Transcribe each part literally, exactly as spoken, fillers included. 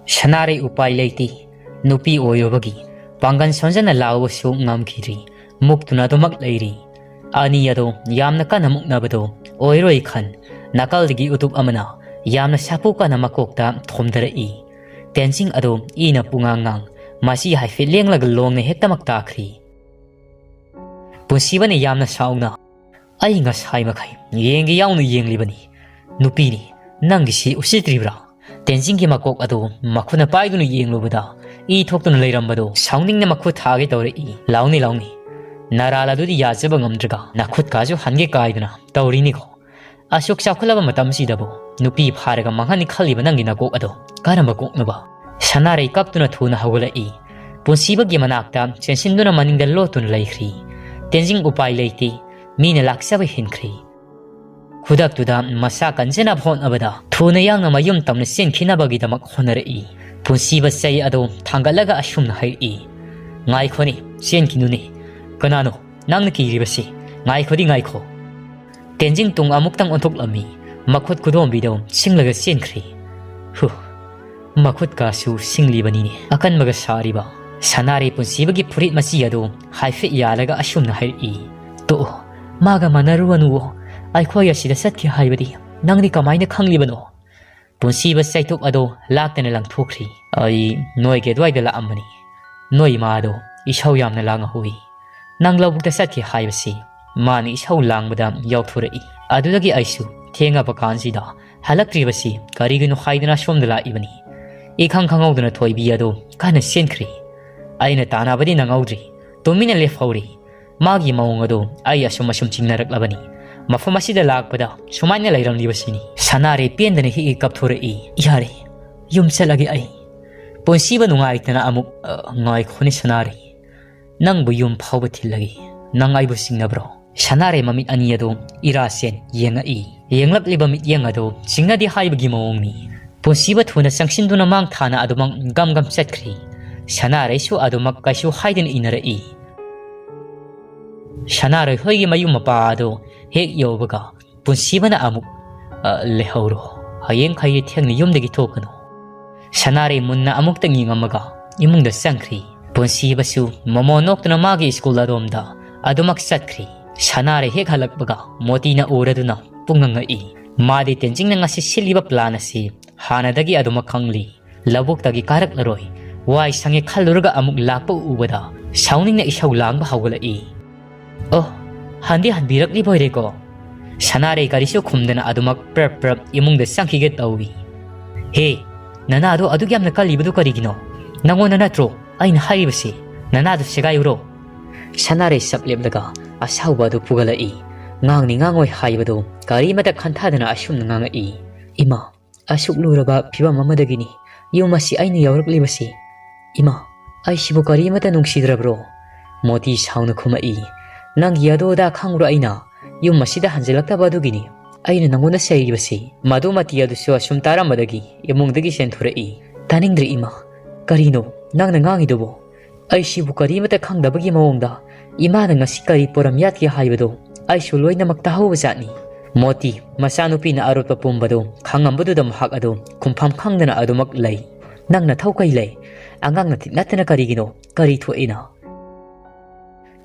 ꯁꯅꯥꯔꯩ ꯎꯄꯥꯏ ꯂꯩꯇꯦ꯫ ꯅꯨꯄꯤ ꯑꯣꯏꯔꯨꯕꯒꯤ ꯄꯥꯡꯒꯜ ꯁꯣꯟꯖꯅ ꯂꯥꯎꯕꯁꯨ ꯉꯝꯈꯤꯗ꯭ꯔꯤ꯫ ꯃꯨꯛꯇꯨꯅ ꯑꯗꯨꯃꯛ ꯂꯩꯔꯤ꯫ ꯑꯅꯤ ꯑꯗꯣ ꯌꯥꯝꯅ ꯀꯟꯅ ꯃꯨꯛꯅꯕꯗꯣ ꯑꯣꯏꯔꯣꯏ ꯈꯟ, ꯅꯥꯀꯜꯗꯒꯤ ꯎꯇꯨꯞ ꯑꯃꯅ ꯌꯥꯝꯅ ꯁꯥꯐꯨ ꯀꯟꯅ ꯃꯀꯣꯛꯇ ꯊꯣꯝꯊꯔꯛꯏ꯫ ꯇꯦꯟꯖꯤꯡ ꯑꯗꯣ ꯏꯅ ꯄꯨꯡꯉꯥꯡ ꯉꯥꯡ, ꯃꯁꯤ ꯍꯥꯏꯐꯦꯠ ꯂꯦꯡꯂꯒ ꯂꯣꯡꯅ ꯍꯦꯛꯇꯃꯛ ꯇꯥꯈ꯭ꯔꯤ꯫ ꯄꯨꯟꯁꯤꯕꯅ ꯌꯥꯝꯅ ꯁꯥꯎꯅ, "ꯑꯩ ꯉꯁꯥꯏ ꯃꯈꯩ ꯌꯦꯡꯒꯦ ꯌꯥꯎꯅ ꯌꯦꯡꯂꯤꯕꯅꯤ꯫ ꯅꯨꯄꯤꯅꯤ, ꯅꯪꯒꯤꯁꯤ ꯎꯁꯤꯠꯇ꯭ꯔꯤꯕ꯭ꯔꯥ?" ꯇꯦꯟꯖꯤꯡꯒꯤ ꯃꯀꯣꯛ ꯑꯗꯨ ꯃꯈꯨꯠꯅ ꯄꯥꯏꯗꯨꯅ ꯌꯦꯡꯂꯨꯕꯗ, ꯏ ꯊꯣꯛꯇꯨꯅ ꯂꯩꯔꯝꯕꯗꯣ ꯁꯥꯎꯅꯤꯡꯅ ꯃꯈꯨꯠ ꯊꯥꯒꯦ ꯇꯧꯔꯛꯏ꯫ "ꯂꯥꯎꯅꯤ, ꯂꯥꯎꯅꯤ꯫ ꯅꯔꯥꯜ ꯑꯗꯨꯗꯤ ꯌꯥꯖꯕ ꯉꯝꯗ꯭ꯔꯒ ꯅꯈꯨꯠꯀꯥꯁꯨ ꯍꯟꯒꯦ ꯀꯥꯏꯗꯨꯅ ꯇꯧꯔꯤꯅꯤꯀꯣ꯫ ꯑꯁꯨꯛ ꯆꯥꯎꯈꯠꯂꯕ ꯃꯇꯝꯁꯤꯗꯕꯨ ꯅꯨꯄꯤ ꯐꯥꯔꯒ ꯃꯥꯡꯍꯟꯅꯤ ꯈꯜꯂꯤꯕ ꯅꯪꯒꯤ ꯅꯀꯣꯛ ꯑꯗꯣ ꯀꯔꯝꯕ ꯀꯣꯛꯅꯣꯕ?" ꯁꯅꯥꯔꯩ ꯀꯞꯇꯨꯅ ꯊꯨꯅ ꯍꯧꯒꯠꯂꯛꯏ꯫ ꯄꯨꯟꯁꯤꯕꯒꯤ ꯃꯅꯥꯛꯇ ꯆꯦꯟꯁꯤꯟꯗꯨꯅ ꯃꯅꯤꯡꯗ ꯂꯣꯠꯇꯨꯅ ꯂꯩꯈ꯭ꯔꯤ꯫ ꯇꯦꯟꯖꯤꯡ ꯎꯄꯥꯏ ꯂꯩꯇꯦ꯫ ꯃꯤꯅ ꯂꯥꯛꯆꯕ ꯍꯦꯟꯈ꯭ꯔꯤ꯫ ꯈꯨꯗꯛꯇꯨꯗ ꯃꯁꯥ ꯀꯟꯖꯅꯕ ꯍꯣꯠꯅꯕꯗ ꯊꯨꯅ ꯌꯥꯡꯅ ꯃꯌꯨꯝ ꯇꯝꯅ ꯆꯦꯟꯈꯤꯅꯕꯒꯤꯗꯃꯛ ꯍꯣꯠꯅꯔꯛꯏ꯫ ꯄꯨꯟꯁꯤꯕ ꯆꯩ ꯑꯗꯨ ꯊꯥꯡꯒꯠꯂꯒ ꯑꯁꯨꯝꯅ ꯍꯥꯏꯔꯛꯏ, "ꯉꯥꯏꯈꯣꯅꯦ, ꯆꯦꯟꯈꯤꯅꯨꯅꯦ꯫ ꯀꯅꯥꯅꯣ ꯅꯪꯅ ꯀꯤꯔꯤꯕꯁꯤ? ꯉꯥꯏꯈꯣꯗꯤ ꯉꯥꯏꯈꯣ!" ꯇꯦꯟꯖꯤꯡ ꯇꯨꯡ ꯑꯃꯨꯛꯇꯪ ꯑꯣꯟꯊꯣꯛꯂꯝꯃꯤ꯫ ꯃꯈꯨꯠ ꯈꯨꯗꯣꯝꯕꯤꯗꯨ ꯁꯤꯡꯂꯒ ꯆꯦꯟꯈ꯭ꯔꯤ꯫ ꯍꯨ, ꯃꯈꯨꯠꯀꯥꯁꯨ ꯁꯤꯡꯂꯤꯕꯅꯤꯅꯦ꯫ ꯑꯀꯟꯕꯒ ꯁꯥꯔꯤꯕ ꯁꯅꯥꯔꯩ ꯄꯨꯟꯁꯤꯕꯒꯤ ꯐꯨꯔꯤꯠ ꯃꯆꯤ ꯑꯗꯨ ꯍꯥꯏꯐꯦꯠ ꯌꯥꯜꯂꯒ ꯑꯁꯨꯝꯅ ꯍꯥꯏꯔꯛꯏ, "ꯇꯣꯛꯑꯣ, ꯃꯥꯒ ꯃꯥꯟꯅꯔꯨꯔꯅꯨꯋꯣ꯫ ꯑꯩꯈꯣꯏ ꯑꯁꯤꯗ ꯆꯠꯈꯤ ꯍꯥꯏꯕꯗꯤ ꯅꯪꯗꯤ ꯀꯃꯥꯏꯅ ꯈꯪꯂꯤꯕꯅꯣ?" ꯄꯨꯟꯁꯤꯕ ꯆꯩꯇꯨꯞ ꯑꯗꯨ ꯂꯥꯛꯇꯅ ꯂꯪꯊꯣꯛꯈ꯭ꯔꯤ꯫ "ꯑꯩ ꯅꯣꯏꯒꯤ ꯑꯗꯨꯋꯥꯏꯗ ꯂꯥꯛꯑꯝꯕꯅꯤ꯫ ꯅꯣꯏ ꯏꯃꯥꯗꯣ ꯏꯁꯧ ꯌꯥꯝꯅ ꯂꯥꯡꯍꯧꯏ꯫ ꯅꯪ ꯂꯧꯕꯨꯛꯇ ꯆꯠꯈꯤ ꯍꯥꯏꯕꯁꯤ ꯃꯥꯅ ꯏꯁꯧ ꯂꯥꯡꯕꯗ ꯌꯥꯎꯊꯣꯔꯛꯏ꯫ ꯑꯗꯨꯗꯒꯤ ꯑꯩꯁꯨ ꯊꯦꯡꯉꯕ ꯀꯥꯟꯁꯤꯗ ꯍꯜꯂꯛꯇ꯭ꯔꯤꯕꯁꯤ ꯀꯔꯤꯒꯤꯅꯣ ꯍꯥꯏꯗꯨꯅ ꯁꯣꯝꯗ ꯂꯥꯛꯏꯕꯅꯤ꯫ ꯏꯈꯪ ꯈꯪꯍꯧꯗꯅ ꯊꯣꯏꯕꯤ ꯑꯗꯣ ꯀꯟꯅ ꯆꯦꯟꯈ꯭ꯔꯤ꯫ ꯑꯩꯅ ꯇꯥꯟꯅꯕꯗꯤ ꯅꯪꯍꯧꯗ꯭ꯔꯤ꯫ ꯇꯨꯃꯤꯟꯅ ꯂꯦꯞꯍꯧꯔꯤ꯫ ꯃꯥꯒꯤ ꯃꯑꯣꯡ ꯑꯗꯨ ꯑꯩ ꯑꯁꯨꯝ ꯑꯁꯨꯝ ꯆꯤꯡꯅꯔꯛꯂꯕꯅꯤ꯫ ꯃꯐꯝ ꯑꯁꯤꯗ ꯂꯥꯛꯄꯗ ꯁꯨꯃꯥꯏꯅ ꯂꯩꯔꯝꯂꯤꯕꯁꯤꯅꯤ꯫" ꯁꯅꯥꯔꯩ ꯄꯦꯟꯗꯅ ꯍꯦꯛ ꯍꯦꯛ ꯀꯞꯊꯣꯔꯛꯏ꯫ "ꯌꯥꯔꯦ, ꯌꯨꯝ ꯆꯠꯂꯒꯦ ꯑꯩ꯫" ꯄꯨꯟꯁꯤꯕ ꯅꯨꯡꯉꯥꯏꯇꯅ ꯑꯃꯨꯛ, "ꯑ, ꯉꯥꯏꯈꯣꯅꯦ ꯁꯅꯥꯔꯩ, ꯅꯪꯕꯨ ꯌꯨꯝ ꯐꯥꯎꯕ ꯊꯤꯜꯂꯒꯦ꯫ ꯅꯪ ꯑꯩꯕꯨ ꯆꯤꯡꯅꯕ꯭ꯔꯣ?" ꯁꯅꯥꯔꯩ ꯃꯃꯤꯠ ꯑꯅꯤ ꯑꯗꯨ ꯏꯔꯥ ꯆꯦꯟ ꯌꯦꯡꯉꯛꯏ꯫ ꯌꯦꯡꯂꯛꯂꯤꯕ ꯃꯤꯠꯌꯦꯡ ꯑꯗꯨ ꯆꯤꯡꯅꯗꯦ ꯍꯥꯏꯕꯒꯤ ꯃꯑꯣꯡꯅꯤ꯫ ꯄꯨꯟꯁꯤꯕ ꯊꯨꯅ ꯆꯪꯁꯤꯟꯗꯨꯅ ꯃꯥꯡ ꯊꯥꯅ ꯑꯗꯨꯃꯛ ꯒꯝ ꯒꯝ ꯆꯠꯈ꯭ꯔꯤ꯫ ꯁꯅꯥꯔꯩꯁꯨ ꯑꯗꯨꯃꯛ ꯀꯩꯁꯨ ꯍꯥꯏꯗꯅ ꯏꯟꯅꯔꯛꯏ꯫ ꯁꯅꯥꯔꯩ ꯍꯣꯏꯒꯤ ꯃꯌꯨꯝ ꯃꯄꯥ ꯑꯗꯨ ꯍꯦꯛ ꯌꯧꯕꯒ ꯄꯨꯟꯁꯤꯕꯅ ꯑꯃꯨꯛ, "ꯑ, ꯂꯩꯍꯧꯔꯣ꯫ ꯍꯌꯦꯡꯈꯩ ꯊꯦꯡꯅ ꯌꯨꯝꯗꯒꯤ ꯊꯣꯛꯀꯅꯨ꯫ ꯁꯅꯥꯔꯩ ꯃꯨꯟꯅ ꯑꯃꯨꯛꯇꯪ ꯌꯦꯡꯉꯝꯃꯒ ꯏꯃꯨꯡꯗ ꯆꯪꯈ꯭ꯔꯤ꯫ ꯄꯨꯟꯁꯤꯕꯁꯨ ꯃꯃꯣꯟ ꯅꯣꯛꯇꯨꯅ ꯃꯥꯒꯤ ꯁ꯭ꯀꯨꯜ ꯑꯗꯣꯝꯗ ꯑꯗꯨꯃꯛ ꯆꯠꯈ꯭ꯔꯤ꯫ ꯁꯅꯥꯔꯩ ꯍꯦꯛ ꯍꯜꯂꯛꯄꯒ ꯃꯣꯇꯤꯅ ꯎꯔꯗꯨꯅ ꯄꯨꯡꯉꯪ ꯉꯛꯏ꯫ ꯃꯥꯗꯤ ꯇꯦꯟꯖꯤꯡꯅ ꯉꯁꯤ ꯁꯤꯜꯂꯤꯕ ꯄ꯭ꯂꯥꯟ ꯑꯁꯤ ꯍꯥꯟꯅꯗꯒꯤ ꯑꯗꯨꯃꯛ ꯈꯪꯂꯤ꯫ ꯂꯧꯕꯨꯛꯇꯒꯤ ꯀꯥꯔꯛꯂꯔꯣꯏ꯫ ꯋꯥꯏ ꯁꯪꯉꯦ ꯈꯜꯂꯨꯔꯒ ꯑꯃꯨꯛ ꯂꯥꯛꯄ ꯎꯕꯗ ꯁꯥꯎꯅꯤꯡꯅ ꯏꯁꯧ ꯂꯥꯡꯕ ꯍꯧꯒꯠꯂꯛꯏ꯫ "ꯑꯣ, ꯍꯟꯗꯤ ꯍꯟꯕꯤꯔꯛꯂꯤꯕ ꯑꯣꯏꯔꯦꯀꯣ?" ꯁꯅꯥꯔꯩ ꯀꯔꯤꯁꯨ ꯈꯨꯝꯗꯅ ꯑꯗꯨꯃꯛ ꯄ꯭ꯔꯞ ꯄ꯭ꯔꯞ ꯏꯃꯨꯡꯗ ꯆꯪꯈꯤꯒꯦ ꯇꯧꯏ꯫ "ꯍꯦ, ꯅꯅꯥꯗꯣ ꯑꯗꯨꯛ ꯌꯥꯝꯅ ꯀꯜꯂꯤꯕꯗꯨ ꯀꯔꯤꯒꯤꯅꯣ? ꯅꯪꯉꯣꯟꯗ ꯅꯠꯇ꯭ꯔꯣ ꯑꯩꯅ ꯍꯥꯏꯔꯤꯕꯁꯤ? ꯅꯅꯥꯗꯣ ꯁꯦꯒꯥꯏꯌꯨꯔꯣ?" ꯁꯅꯥꯔꯩ ꯆꯞ ꯂꯦꯞꯂꯒ ꯑꯁꯥꯎꯕ ꯑꯗꯨ ꯐꯨꯒꯠꯂꯛꯏ꯫ ꯉꯥꯡꯅꯤ ꯉꯥꯡꯉꯣꯏ ꯍꯥꯏꯕꯗꯨ ꯀꯔꯤꯃꯇ ꯈꯟꯊꯗꯅ ꯑꯁꯨꯝꯅ ꯉꯥꯡꯉꯛꯏ꯫ "ꯏꯃꯥ, ꯑꯁꯨꯛ ꯂꯨꯔꯕ ꯐꯤꯕꯝ ꯑꯃꯗꯒꯤꯅꯤ ꯌꯨꯝ ꯑꯁꯤ ꯑꯩꯅ ꯌꯧꯔꯛꯂꯤꯕꯁꯤ꯫ ꯏꯃꯥ, ꯑꯩꯁꯤꯕꯨ ꯀꯔꯤꯃꯇ ꯅꯨꯡꯁꯤꯗ꯭ꯔꯕ꯭ꯔꯣ?" ꯃꯣꯇꯤ ꯁꯥꯎꯅ ꯈꯨꯝꯃꯛꯏ꯫ "ꯅꯪꯒꯤ ꯑꯗꯨ ꯑꯗꯥ ꯈꯪꯕ꯭ꯔꯣ ꯑꯩꯅ? ꯌꯨꯝ ꯑꯁꯤꯗ ꯍꯟꯖꯤꯜꯂꯛꯇꯕ ꯑꯗꯨꯒꯤꯅꯤ ꯑꯩꯅ ꯅꯪꯉꯣꯟꯗ ꯆꯩꯔꯤꯕꯁꯤ꯫" ꯃꯗꯨꯃꯇꯤ ꯑꯗꯨꯁꯨ ꯑꯁꯨꯝ ꯇꯥꯔꯝꯕꯗꯒꯤ ꯏꯃꯨꯡꯗꯒꯤ ꯆꯦꯟꯊꯣꯔꯛꯏ꯫ "ꯇꯥꯅꯤꯡꯗ꯭ꯔꯦ ꯏꯃꯥ, ꯀꯔꯤꯅꯣ ꯅꯪꯅ ꯉꯥꯡꯉꯤꯗꯨꯕꯣ? ꯑꯩꯁꯤꯕꯨ ꯀꯔꯤꯃꯇ ꯈꯪꯗꯕꯒꯤ ꯃꯑꯣꯡꯗ ꯏꯃꯥꯅ ꯉꯁꯤ ꯀꯔꯤ ꯄꯣꯔꯝ ꯌꯥꯠꯀꯦ ꯍꯥꯏꯕꯗꯣ ꯑꯩꯁꯨ ꯂꯣꯏꯅꯃꯛ ꯇꯥꯍꯧꯕꯖꯥꯠꯅꯤ꯫" ꯃꯣꯇꯤ ꯃꯆꯥꯅꯨꯄꯤꯅ ꯑꯔꯣꯠꯄ ꯄꯨꯝꯕꯗꯨ ꯈꯪꯉꯝꯕꯗꯨꯗ ꯃꯍꯥꯛ ꯑꯗꯨ ꯈꯨꯝꯐꯝ ꯈꯪꯗꯅ ꯑꯗꯨꯃꯛ ꯂꯩ꯫ "ꯅꯪ ꯅꯊꯧ ꯀꯩ ꯂꯩ? ꯑꯉꯥꯡ ꯅꯇꯤꯛ ꯅꯠꯇꯅ ꯀꯔꯤꯒꯤꯅꯣ? ꯀꯔꯤ ꯊꯣꯛꯏꯅ?"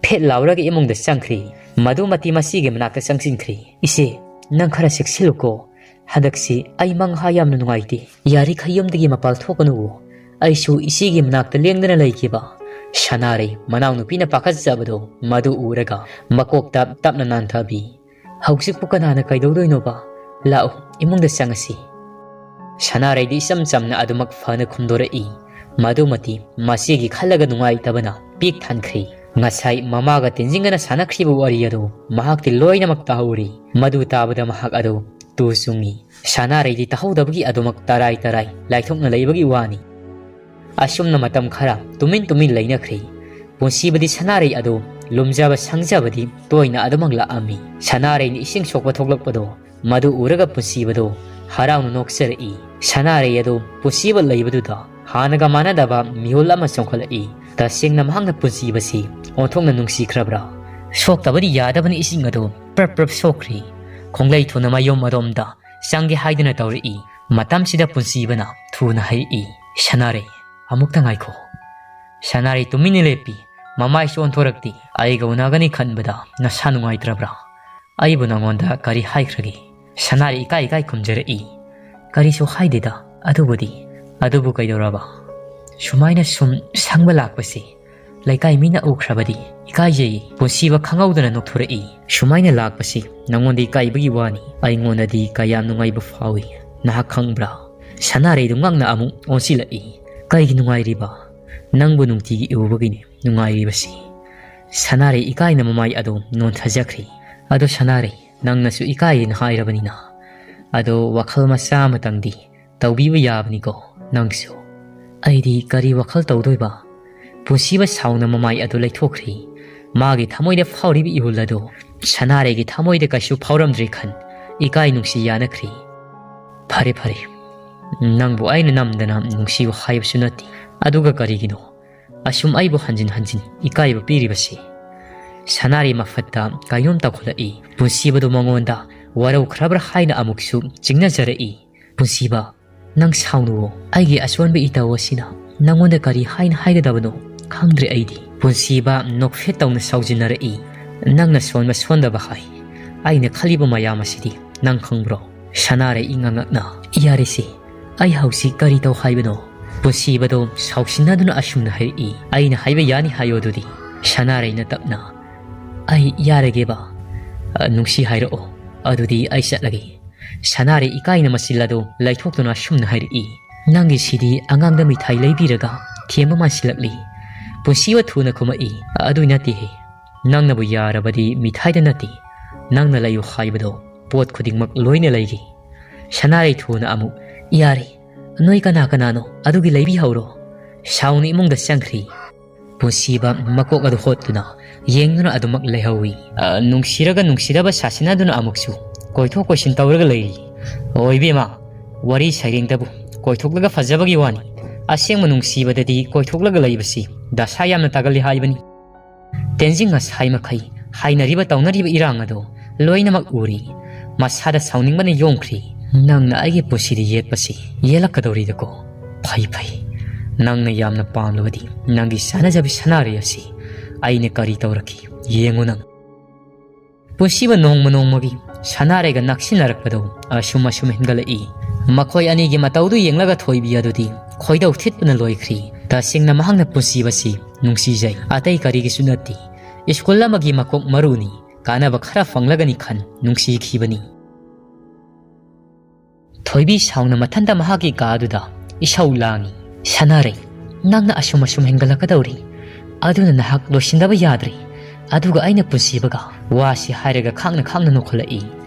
ꯐꯦꯠ ꯂꯥꯎꯔꯒ ꯏꯃꯨꯡꯗ ꯆꯪꯈ꯭ꯔꯤ꯫ ꯃꯗꯨꯃꯇꯤ ꯃꯁꯤꯒꯤ ꯃꯅꯥꯛꯇ ꯆꯪꯁꯤꯟꯈ꯭ꯔꯤ꯫ "ꯏꯆꯦ, ꯅꯪ ꯈꯔ ꯆꯦꯛꯁꯤꯜꯂꯨꯀꯣ꯫ ꯍꯟꯗꯛꯁꯤ ꯑꯩ ꯃꯪꯍꯥ ꯌꯥꯝꯅ ꯅꯨꯡꯉꯥꯏꯇꯦ꯫ ꯌꯥꯔꯤꯈꯩ ꯌꯨꯝꯗꯒꯤ ꯃꯄꯥꯜ ꯊꯣꯛꯀꯅꯨ꯫ ꯑꯩꯁꯨ ꯏꯆꯦꯒꯤ ꯃꯅꯥꯛꯇ ꯂꯦꯡꯗꯅ ꯂꯩꯈꯤꯕ꯫" ꯁꯅꯥꯔꯩ ꯃꯅꯥꯎꯅꯨꯄꯤꯅ ꯄꯥꯈꯠꯆꯕꯗꯣ ꯃꯗꯨ ꯎꯔꯒ ꯃꯀꯣꯛꯇ ꯇꯞꯅ ꯅꯥꯟꯊꯕꯤ꯫ "ꯍꯧꯖꯤꯛꯄꯨ ꯀꯅꯥꯅ ꯀꯩꯗꯧꯗꯣꯏꯅꯣꯕ? ꯂꯥꯛꯎ, ꯏꯃꯨꯡꯗ ꯆꯪꯉꯁꯤ꯫" ꯁꯅꯥꯔꯩꯗꯤ ꯏꯆꯝ ꯆꯝꯅ ꯑꯗꯨꯃꯛ ꯐꯅ ꯈꯨꯝꯗꯣꯔꯛꯏ꯫ ꯃꯗꯨꯃꯇꯤ ꯃꯁꯤꯒꯤ ꯈꯜꯂꯒ ꯅꯨꯡꯉꯥꯏꯇꯕꯅ ꯄꯤꯛ ꯊꯟꯈ꯭ꯔꯤ꯫ ꯉꯁꯥꯏ ꯃꯃꯥꯒ ꯇꯦꯟꯖꯤꯡꯒꯅ ꯁꯥꯟꯅꯈ꯭ꯔꯤꯕ ꯋꯥꯔꯤ ꯑꯗꯨ ꯃꯍꯥꯛꯇꯤ ꯂꯣꯏꯅꯃꯛ ꯇꯥꯍꯧꯔꯤ꯫ ꯃꯗꯨ ꯇꯥꯕꯗ ꯃꯍꯥꯛ ꯑꯗꯨ ꯇꯨ ꯆꯨꯡꯉꯤ꯫ ꯁꯅꯥꯔꯩꯗꯤ ꯇꯥꯍꯧꯗꯕꯒꯤ ꯑꯗꯨꯃꯛ ꯇꯔꯥꯏ ꯇꯔꯥꯏ ꯂꯥꯏꯊꯣꯛꯅ ꯂꯩꯕꯒꯤ ꯋꯥꯅꯤ꯫ ꯑꯁꯨꯝꯅ ꯃꯇꯝ ꯈꯔ ꯇꯨꯃꯤꯟ ꯇꯨꯃꯤꯟ ꯂꯩꯅꯈ꯭ꯔꯤ꯫ ꯄꯨꯟꯁꯤꯕꯗꯤ ꯁꯅꯥꯔꯩ ꯑꯗꯨ ꯂꯨꯝꯖꯕ ꯁꯪꯖꯕꯗꯤ ꯇꯣꯏꯅ ꯑꯗꯨꯃꯛ ꯂꯥꯛꯑꯝꯃꯤ꯫ ꯁꯅꯥꯔꯩꯅ ꯏꯁꯤꯡ ꯁꯣꯛꯄ ꯊꯣꯛꯂꯛꯄꯗꯣ ꯃꯗꯨ ꯎꯔꯒ ꯄꯨꯟꯁꯤꯕꯗꯣ ꯍꯔꯥꯎꯅ ꯅꯣꯛꯆꯔꯛꯏ꯫ ꯁꯅꯥꯔꯩ ꯑꯗꯨ ꯄꯨꯟꯁꯤꯕ ꯂꯩꯕꯗꯨꯗ ꯍꯥꯟꯅꯒ ꯃꯥꯟꯅꯗꯕ ꯃꯤꯍꯨꯜ ꯑꯃ ꯆꯣꯡꯈꯠꯂꯛꯏ꯫ ꯇꯁꯦꯡꯅ ꯃꯍꯥꯛꯅ ꯄꯨꯟꯁꯤꯕꯁꯤ ꯑꯣꯟꯊꯣꯛꯅ ꯅꯨꯡꯁꯤꯈ꯭ꯔꯕ꯭ꯔꯥ? ꯁꯣꯛꯇꯕꯗꯤ ꯌꯥꯗꯕꯅꯤ, ꯏꯁꯤꯡ ꯑꯗꯨ ꯄ꯭ꯔꯞ ꯄ꯭ꯔꯞ ꯁꯣꯛꯈ꯭ꯔꯤ꯫ ꯈꯣꯡꯂꯩ ꯊꯨꯅ ꯃꯌꯨꯝ ꯑꯗꯣꯝꯗ ꯆꯪꯒꯦ ꯍꯥꯏꯗꯨꯅ ꯇꯧꯔꯛꯏ꯫ ꯃꯇꯝꯁꯤꯗ ꯄꯨꯟꯁꯤꯕꯅ ꯄꯨꯅ ꯍꯥꯏꯔꯛꯏ, "ꯁꯅꯥꯔꯩ, ꯑꯃꯨꯛꯇ ꯉꯥꯏꯈꯣ꯫" ꯁꯅꯥꯔꯩ ꯇꯨꯃꯤꯟꯅ ꯂꯦꯞꯄꯤ꯫ ꯃꯃꯥꯏꯁꯨ ꯑꯣꯟꯊꯣꯔꯛꯇꯦ꯫ "ꯑꯩꯒ ꯎꯅꯒꯅꯤ ꯈꯟꯕꯗ ꯅꯁꯥ ꯅꯨꯡꯉꯥꯏꯇ꯭ꯔꯕ꯭ꯔꯥ? ꯑꯩꯕꯨ ꯅꯉꯣꯟꯗ ꯀꯔꯤ ꯍꯥꯏꯈ꯭ꯔꯒꯦ?" ꯁꯅꯥꯔꯩ ꯏꯀꯥꯏ ꯏꯀꯥꯏ ꯈꯨꯝꯖꯔꯛꯏ, "ꯀꯔꯤꯁꯨ ꯍꯥꯏꯗꯦꯗ, ꯑꯗꯨꯕꯨꯗꯤ꯫" "ꯑꯗꯨꯕꯨ ꯀꯩꯗꯧꯔꯕ? ꯁꯨꯃꯥꯏꯅ ꯁꯨꯝ ꯁꯪꯕ ꯂꯥꯛꯄꯁꯤ ꯂꯩꯀꯥꯏ ꯃꯤꯅ ꯎꯈ꯭ꯔꯕꯗꯤ ꯏꯀꯥꯏꯖꯩ꯫" ꯄꯨꯟꯁꯤꯕ ꯈꯪꯍꯧꯗꯅ ꯅꯣꯛꯊꯣꯔꯛꯏ꯫ "ꯁꯨꯃꯥꯏꯅ ꯂꯥꯛꯄꯁꯤ ꯅꯉꯣꯟꯗ ꯏꯀꯥꯏꯕꯒꯤ ꯋꯥꯅꯤ, ꯑꯩꯉꯣꯟꯗꯗꯤ ꯀꯌꯥꯝ ꯅꯨꯡꯉꯥꯏꯕ ꯐꯥꯎꯏ꯫ ꯅꯍꯥꯛ ꯈꯪꯕ꯭ꯔꯥ?" ꯁꯅꯥꯔꯩꯗꯨ ꯉꯛꯅ ꯑꯃꯨꯛ ꯑꯣꯟꯁꯤꯜꯂꯛꯏ꯫ "ꯀꯩꯒꯤ ꯅꯨꯡꯉꯥꯏꯔꯤꯕ? ꯅꯪꯕꯨ ꯅꯨꯡꯇꯤꯒꯤ ꯎꯕꯒꯤꯅꯤ ꯅꯨꯡꯉꯥꯏꯔꯤꯕꯁꯤ꯫" ꯁꯅꯥꯔꯩ ꯏꯀꯥꯏꯅ ꯃꯃꯥꯏ ꯑꯗꯨ ꯅꯣꯟꯊꯖꯈ꯭ꯔꯤ꯫ "ꯑꯗꯣ ꯁꯅꯥꯔꯩ, ꯅꯪꯅꯁꯨ ꯏꯀꯥꯏꯌꯦꯅ ꯍꯥꯏꯔꯕꯅꯤꯅ, ꯑꯗꯣ ꯋꯥꯈꯜ ꯃꯆꯥ ꯑꯃꯇꯪꯗꯤ ꯇꯧꯕꯤꯕ ꯌꯥꯕꯅꯤꯀꯣ ꯅꯪꯁꯨ꯫" "ꯑꯩꯗꯤ ꯀꯔꯤ ꯋꯥꯈꯜ ꯇꯧꯗꯣꯏꯕ?" ꯄꯨꯟꯁꯤꯕ ꯁꯥꯎꯅ ꯃꯃꯥꯏ ꯑꯗꯨ ꯂꯩꯊꯣꯛꯈ꯭ꯔꯤ꯫ ꯃꯥꯒꯤ ꯊꯃꯣꯏꯗ ꯐꯥꯎꯔꯤꯕ ꯏꯍꯨꯜ ꯑꯗꯨ ꯁꯅꯥꯔꯩꯒꯤ ꯊꯃꯣꯏꯗ ꯀꯩꯁꯨ ꯐꯥꯎꯔꯝꯗ꯭ꯔꯦ ꯈꯟ ꯏꯀꯥꯏ ꯅꯨꯡꯁꯤ ꯌꯥꯅꯈ꯭ꯔꯤ꯫ "ꯐꯔꯦ, ꯐꯔꯦ, ꯅꯪꯕꯨ ꯑꯩꯅ ꯅꯝꯗꯅ ꯅꯨꯡꯁꯤꯌꯨ ꯍꯥꯏꯕꯁꯨ ꯅꯠꯇꯦ꯫ ꯑꯗꯨꯒ ꯀꯔꯤꯒꯤꯅꯣ ꯑꯁꯨꯝ ꯑꯩꯕꯨ ꯍꯟꯖꯤꯟ ꯍꯟꯖꯤꯟ ꯏꯀꯥꯏꯕ ꯄꯤꯔꯤꯕꯁꯤ?" ꯁꯅꯥꯔꯩ ꯃꯐꯠꯇ ꯀꯩꯅꯣꯝ ꯇꯧꯈꯠꯂꯛꯏ꯫ ꯄꯨꯟꯁꯤꯕꯗꯨ ꯃꯉꯣꯟꯗ ꯋꯥꯔꯧꯈ꯭ꯔꯕ꯭ꯔꯥ ꯍꯥꯏꯅ ꯑꯃꯨꯛꯁꯨ ꯆꯤꯡꯅꯖꯔꯛꯏ꯫ "ꯄꯨꯟꯁꯤꯕ, ꯅꯪ ꯁꯥꯎꯅꯨꯋꯣ꯫ ꯑꯩꯒꯤ ꯑꯁꯣꯟꯕ ꯏꯇꯧ ꯑꯁꯤꯅ ꯅꯉꯣꯟꯗ ꯀꯔꯤ ꯍꯥꯏꯅ ꯍꯥꯏꯒꯗꯕꯅꯣ ꯈꯪꯗ꯭ꯔꯦ ꯑꯩꯗꯤ꯫" ꯄꯨꯟꯁꯤꯕ ꯅꯣꯛꯐꯦꯠ ꯇꯧꯅ ꯁꯥꯎꯖꯤꯟꯅꯔꯛꯏ꯫ "ꯅꯪꯅ ꯁꯣꯟꯕ ꯁꯣꯟꯗꯕ ꯍꯥꯏ꯫ ꯑꯩꯅ ꯈꯜꯂꯤꯕ ꯃꯌꯥꯝ ꯑꯁꯤꯗꯤ ꯅꯪ ꯈꯪꯕ꯭ꯔꯣ?" ꯁꯅꯥꯔꯩ ꯏꯉꯛ ꯉꯛꯅ, "ꯌꯥꯔꯦꯁꯦ, ꯑꯩ ꯍꯧꯖꯤꯛ ꯀꯔꯤ ꯇꯧ ꯍꯥꯏꯕꯅꯣ?" ꯄꯨꯟꯁꯤꯕꯗꯣ ꯁꯥꯎꯁꯤꯟꯅꯗꯨꯅ ꯑꯁꯨꯝꯅ ꯍꯥꯏꯔꯛꯏ꯫ "ꯑꯩꯅ ꯍꯥꯏꯕ ꯌꯥꯅꯤ ꯍꯥꯏꯌꯣ ꯑꯗꯨꯗꯤ꯫" ꯁꯅꯥꯔꯩꯅ ꯇꯞꯅ, "ꯑꯩ ꯌꯥꯔꯒꯦꯕ, ꯑ, ꯅꯨꯡꯁꯤ ꯍꯥꯏꯔꯛꯑꯣ, ꯑꯗꯨꯗꯤ ꯑꯩ ꯆꯠꯂꯒꯦ꯫" ꯁꯅꯥꯔꯩ ꯏꯀꯥꯏꯅ ꯃꯆꯤꯜ ꯑꯗꯨ ꯂꯩꯊꯣꯛꯇꯨꯅ ꯑꯁꯨꯝꯅ ꯍꯥꯏꯔꯛꯏ꯫ "ꯅꯪꯒꯤꯁꯤꯗꯤ ꯑꯉꯥꯡꯗ ꯃꯤꯊꯥꯏ ꯂꯩꯕꯤꯔꯒ ꯊꯦꯝꯕ ꯃꯥꯟꯁꯤꯜꯂꯛꯂꯤ꯫" ꯄꯨꯟꯁꯤꯕ ꯊꯨꯅ ꯈꯨꯝꯃꯛꯏ, "ꯑꯗꯨ ꯅꯠꯇꯦꯍꯦ, ꯅꯪꯅꯕꯨ ꯌꯥꯔꯕꯗꯤ ꯃꯤꯊꯥꯏꯗ ꯅꯠꯇꯦ, ꯅꯪꯅ ꯂꯩꯌꯨ ꯍꯥꯏꯕꯗꯣ ꯄꯣꯠ ꯈꯨꯗꯤꯡꯃꯛ ꯂꯣꯏꯅ ꯂꯩꯔꯤ꯫" ꯁꯅꯥꯔꯩ ꯊꯨꯅ ꯑꯃꯨꯛ, "ꯌꯥꯔꯦ, ꯅꯣꯏ ꯀꯅꯥ ꯀꯅꯥꯅꯣ? ꯑꯗꯨꯒꯤ ꯂꯩꯕꯤꯍꯧꯔꯣ꯫" ꯁꯥꯎꯅ ꯏꯃꯨꯡꯗ ꯆꯪꯈ꯭ꯔꯤ꯫ ꯄꯨꯟꯁꯤꯕ ꯃꯀꯣꯛ ꯑꯗꯨ ꯍꯣꯠꯇꯨꯅ ꯌꯦꯡꯗꯨꯅ ꯑꯗꯨꯃꯛ ꯂꯩꯍꯧꯏ꯫ ꯑ, ꯅꯨꯡꯁꯤꯔꯒ ꯅꯨꯡꯁꯤꯗꯕ ꯁꯥꯁꯤꯟꯅꯗꯨꯅ ꯑꯃꯨꯛꯁꯨ ꯀꯣꯏꯊꯣꯛ ꯀꯣꯏꯁꯤꯟ ꯇꯧꯔꯒ ꯂꯩꯔꯤ꯫ ꯑꯣ ꯏꯕꯦꯝꯃ, ꯋꯥꯔꯤ ꯁꯩꯔꯦꯡꯗꯕꯨ ꯀꯣꯏꯊꯣꯛꯂꯒ ꯐꯖꯕꯒꯤ ꯋꯥꯅꯤ꯫ ꯑꯁꯦꯡꯕ ꯅꯨꯡꯁꯤꯕꯗꯗꯤ ꯀꯣꯏꯊꯣꯛꯂꯒ ꯂꯩꯕꯁꯤ ꯗꯁꯥ ꯌꯥꯝꯅ ꯇꯥꯒꯜꯂꯤ ꯍꯥꯏꯕꯅꯤ꯫ ꯇꯦꯟꯖꯤꯡ ꯉꯁꯥꯏ ꯃꯈꯩ ꯍꯥꯏꯅꯔꯤꯕ ꯇꯧꯅꯔꯤꯕ ꯏꯔꯥꯡ ꯑꯗꯨ ꯂꯣꯏꯅꯃꯛ ꯎꯔꯤ꯫ ꯃꯁꯥꯗ ꯁꯥꯎꯅꯤꯡꯕꯅ ꯌꯣꯝꯈ꯭ꯔꯤ꯫ "ꯅꯪꯅ ꯑꯩꯒꯤ ꯄꯨꯟꯁꯤꯗ ꯌꯦꯠꯄꯁꯤ ꯌꯦꯜꯂꯛꯀꯗꯧꯔꯤꯗꯀꯣ꯫ ꯐꯩ, ꯐꯩ꯫ ꯅꯪꯅ ꯌꯥꯝꯅ ꯄꯥꯝꯂꯕꯗꯤ ꯅꯪꯒꯤ ꯁꯥꯟꯅꯖꯕꯤ ꯁꯅꯥꯔꯩ ꯑꯁꯤ ꯑꯩꯅ ꯀꯔꯤ ꯇꯧꯔꯛꯈꯤ ꯌꯦꯡꯉꯨ ꯅꯪ꯫" ꯄꯨꯟꯁꯤꯕ ꯅꯣꯡꯃ ꯅꯣꯡꯃꯒꯤ ꯁꯅꯥꯔꯩꯒ ꯅꯛꯁꯤꯟꯅꯔꯛꯄꯗꯨ ꯑꯁꯨꯝ ꯑꯁꯨꯝ ꯍꯦꯟꯒꯠꯂꯛꯏ꯫ ꯃꯈꯣꯏ ꯑꯅꯤꯒꯤ ꯃꯇꯧꯗꯨ ꯌꯦꯡꯂꯒ ꯊꯣꯏꯕꯤ ꯑꯗꯨꯗꯤ ꯈꯣꯏꯗꯧ ꯊꯤꯠꯄꯅ ꯂꯣꯏꯈ꯭ꯔꯤ꯫ ꯇꯁꯦꯡꯅ ꯃꯍꯥꯛꯅ ꯄꯨꯟꯁꯤꯕꯁꯤ ꯅꯨꯡꯁꯤꯖꯩ, ꯑꯇꯩ ꯀꯔꯤꯒꯤꯁꯨ ꯅꯠꯇꯦ꯫ ꯁ꯭ꯀꯨꯜ ꯑꯃꯒꯤ ꯃꯀꯣꯛ ꯃꯔꯨꯅꯤ, ꯀꯥꯟꯅꯕ ꯈꯔ ꯐꯪꯂꯒꯅꯤ ꯈꯟ ꯅꯨꯡꯁꯤꯈꯤꯕꯅꯤ꯫ ꯊꯣꯏꯕꯤ ꯁꯥꯎꯅ ꯃꯊꯟꯇ ꯃꯍꯥꯛꯀꯤ ꯀꯥꯗꯨꯗ ꯏꯁꯧ ꯂꯥꯡꯏ꯫ "ꯁꯅꯥꯔꯩ, ꯅꯪꯅ ꯑꯁꯨꯝ ꯑꯁꯨꯝ ꯍꯦꯟꯒꯠꯂꯛꯀꯗꯧꯔꯤ꯫ ꯑꯗꯨꯅ ꯅꯍꯥꯛ ꯂꯣꯏꯁꯤꯟꯗꯕ ꯌꯥꯗ꯭ꯔꯤ꯫ ꯑꯗꯨꯒ ꯑꯩꯅ ꯄꯨꯟꯁꯤꯕꯒ ꯋꯥꯁꯤ ꯍꯥꯏꯔꯒ ꯈꯥꯡꯅ ꯈꯥꯡꯅ ꯅꯣꯛꯈꯠꯂꯛꯏ꯫"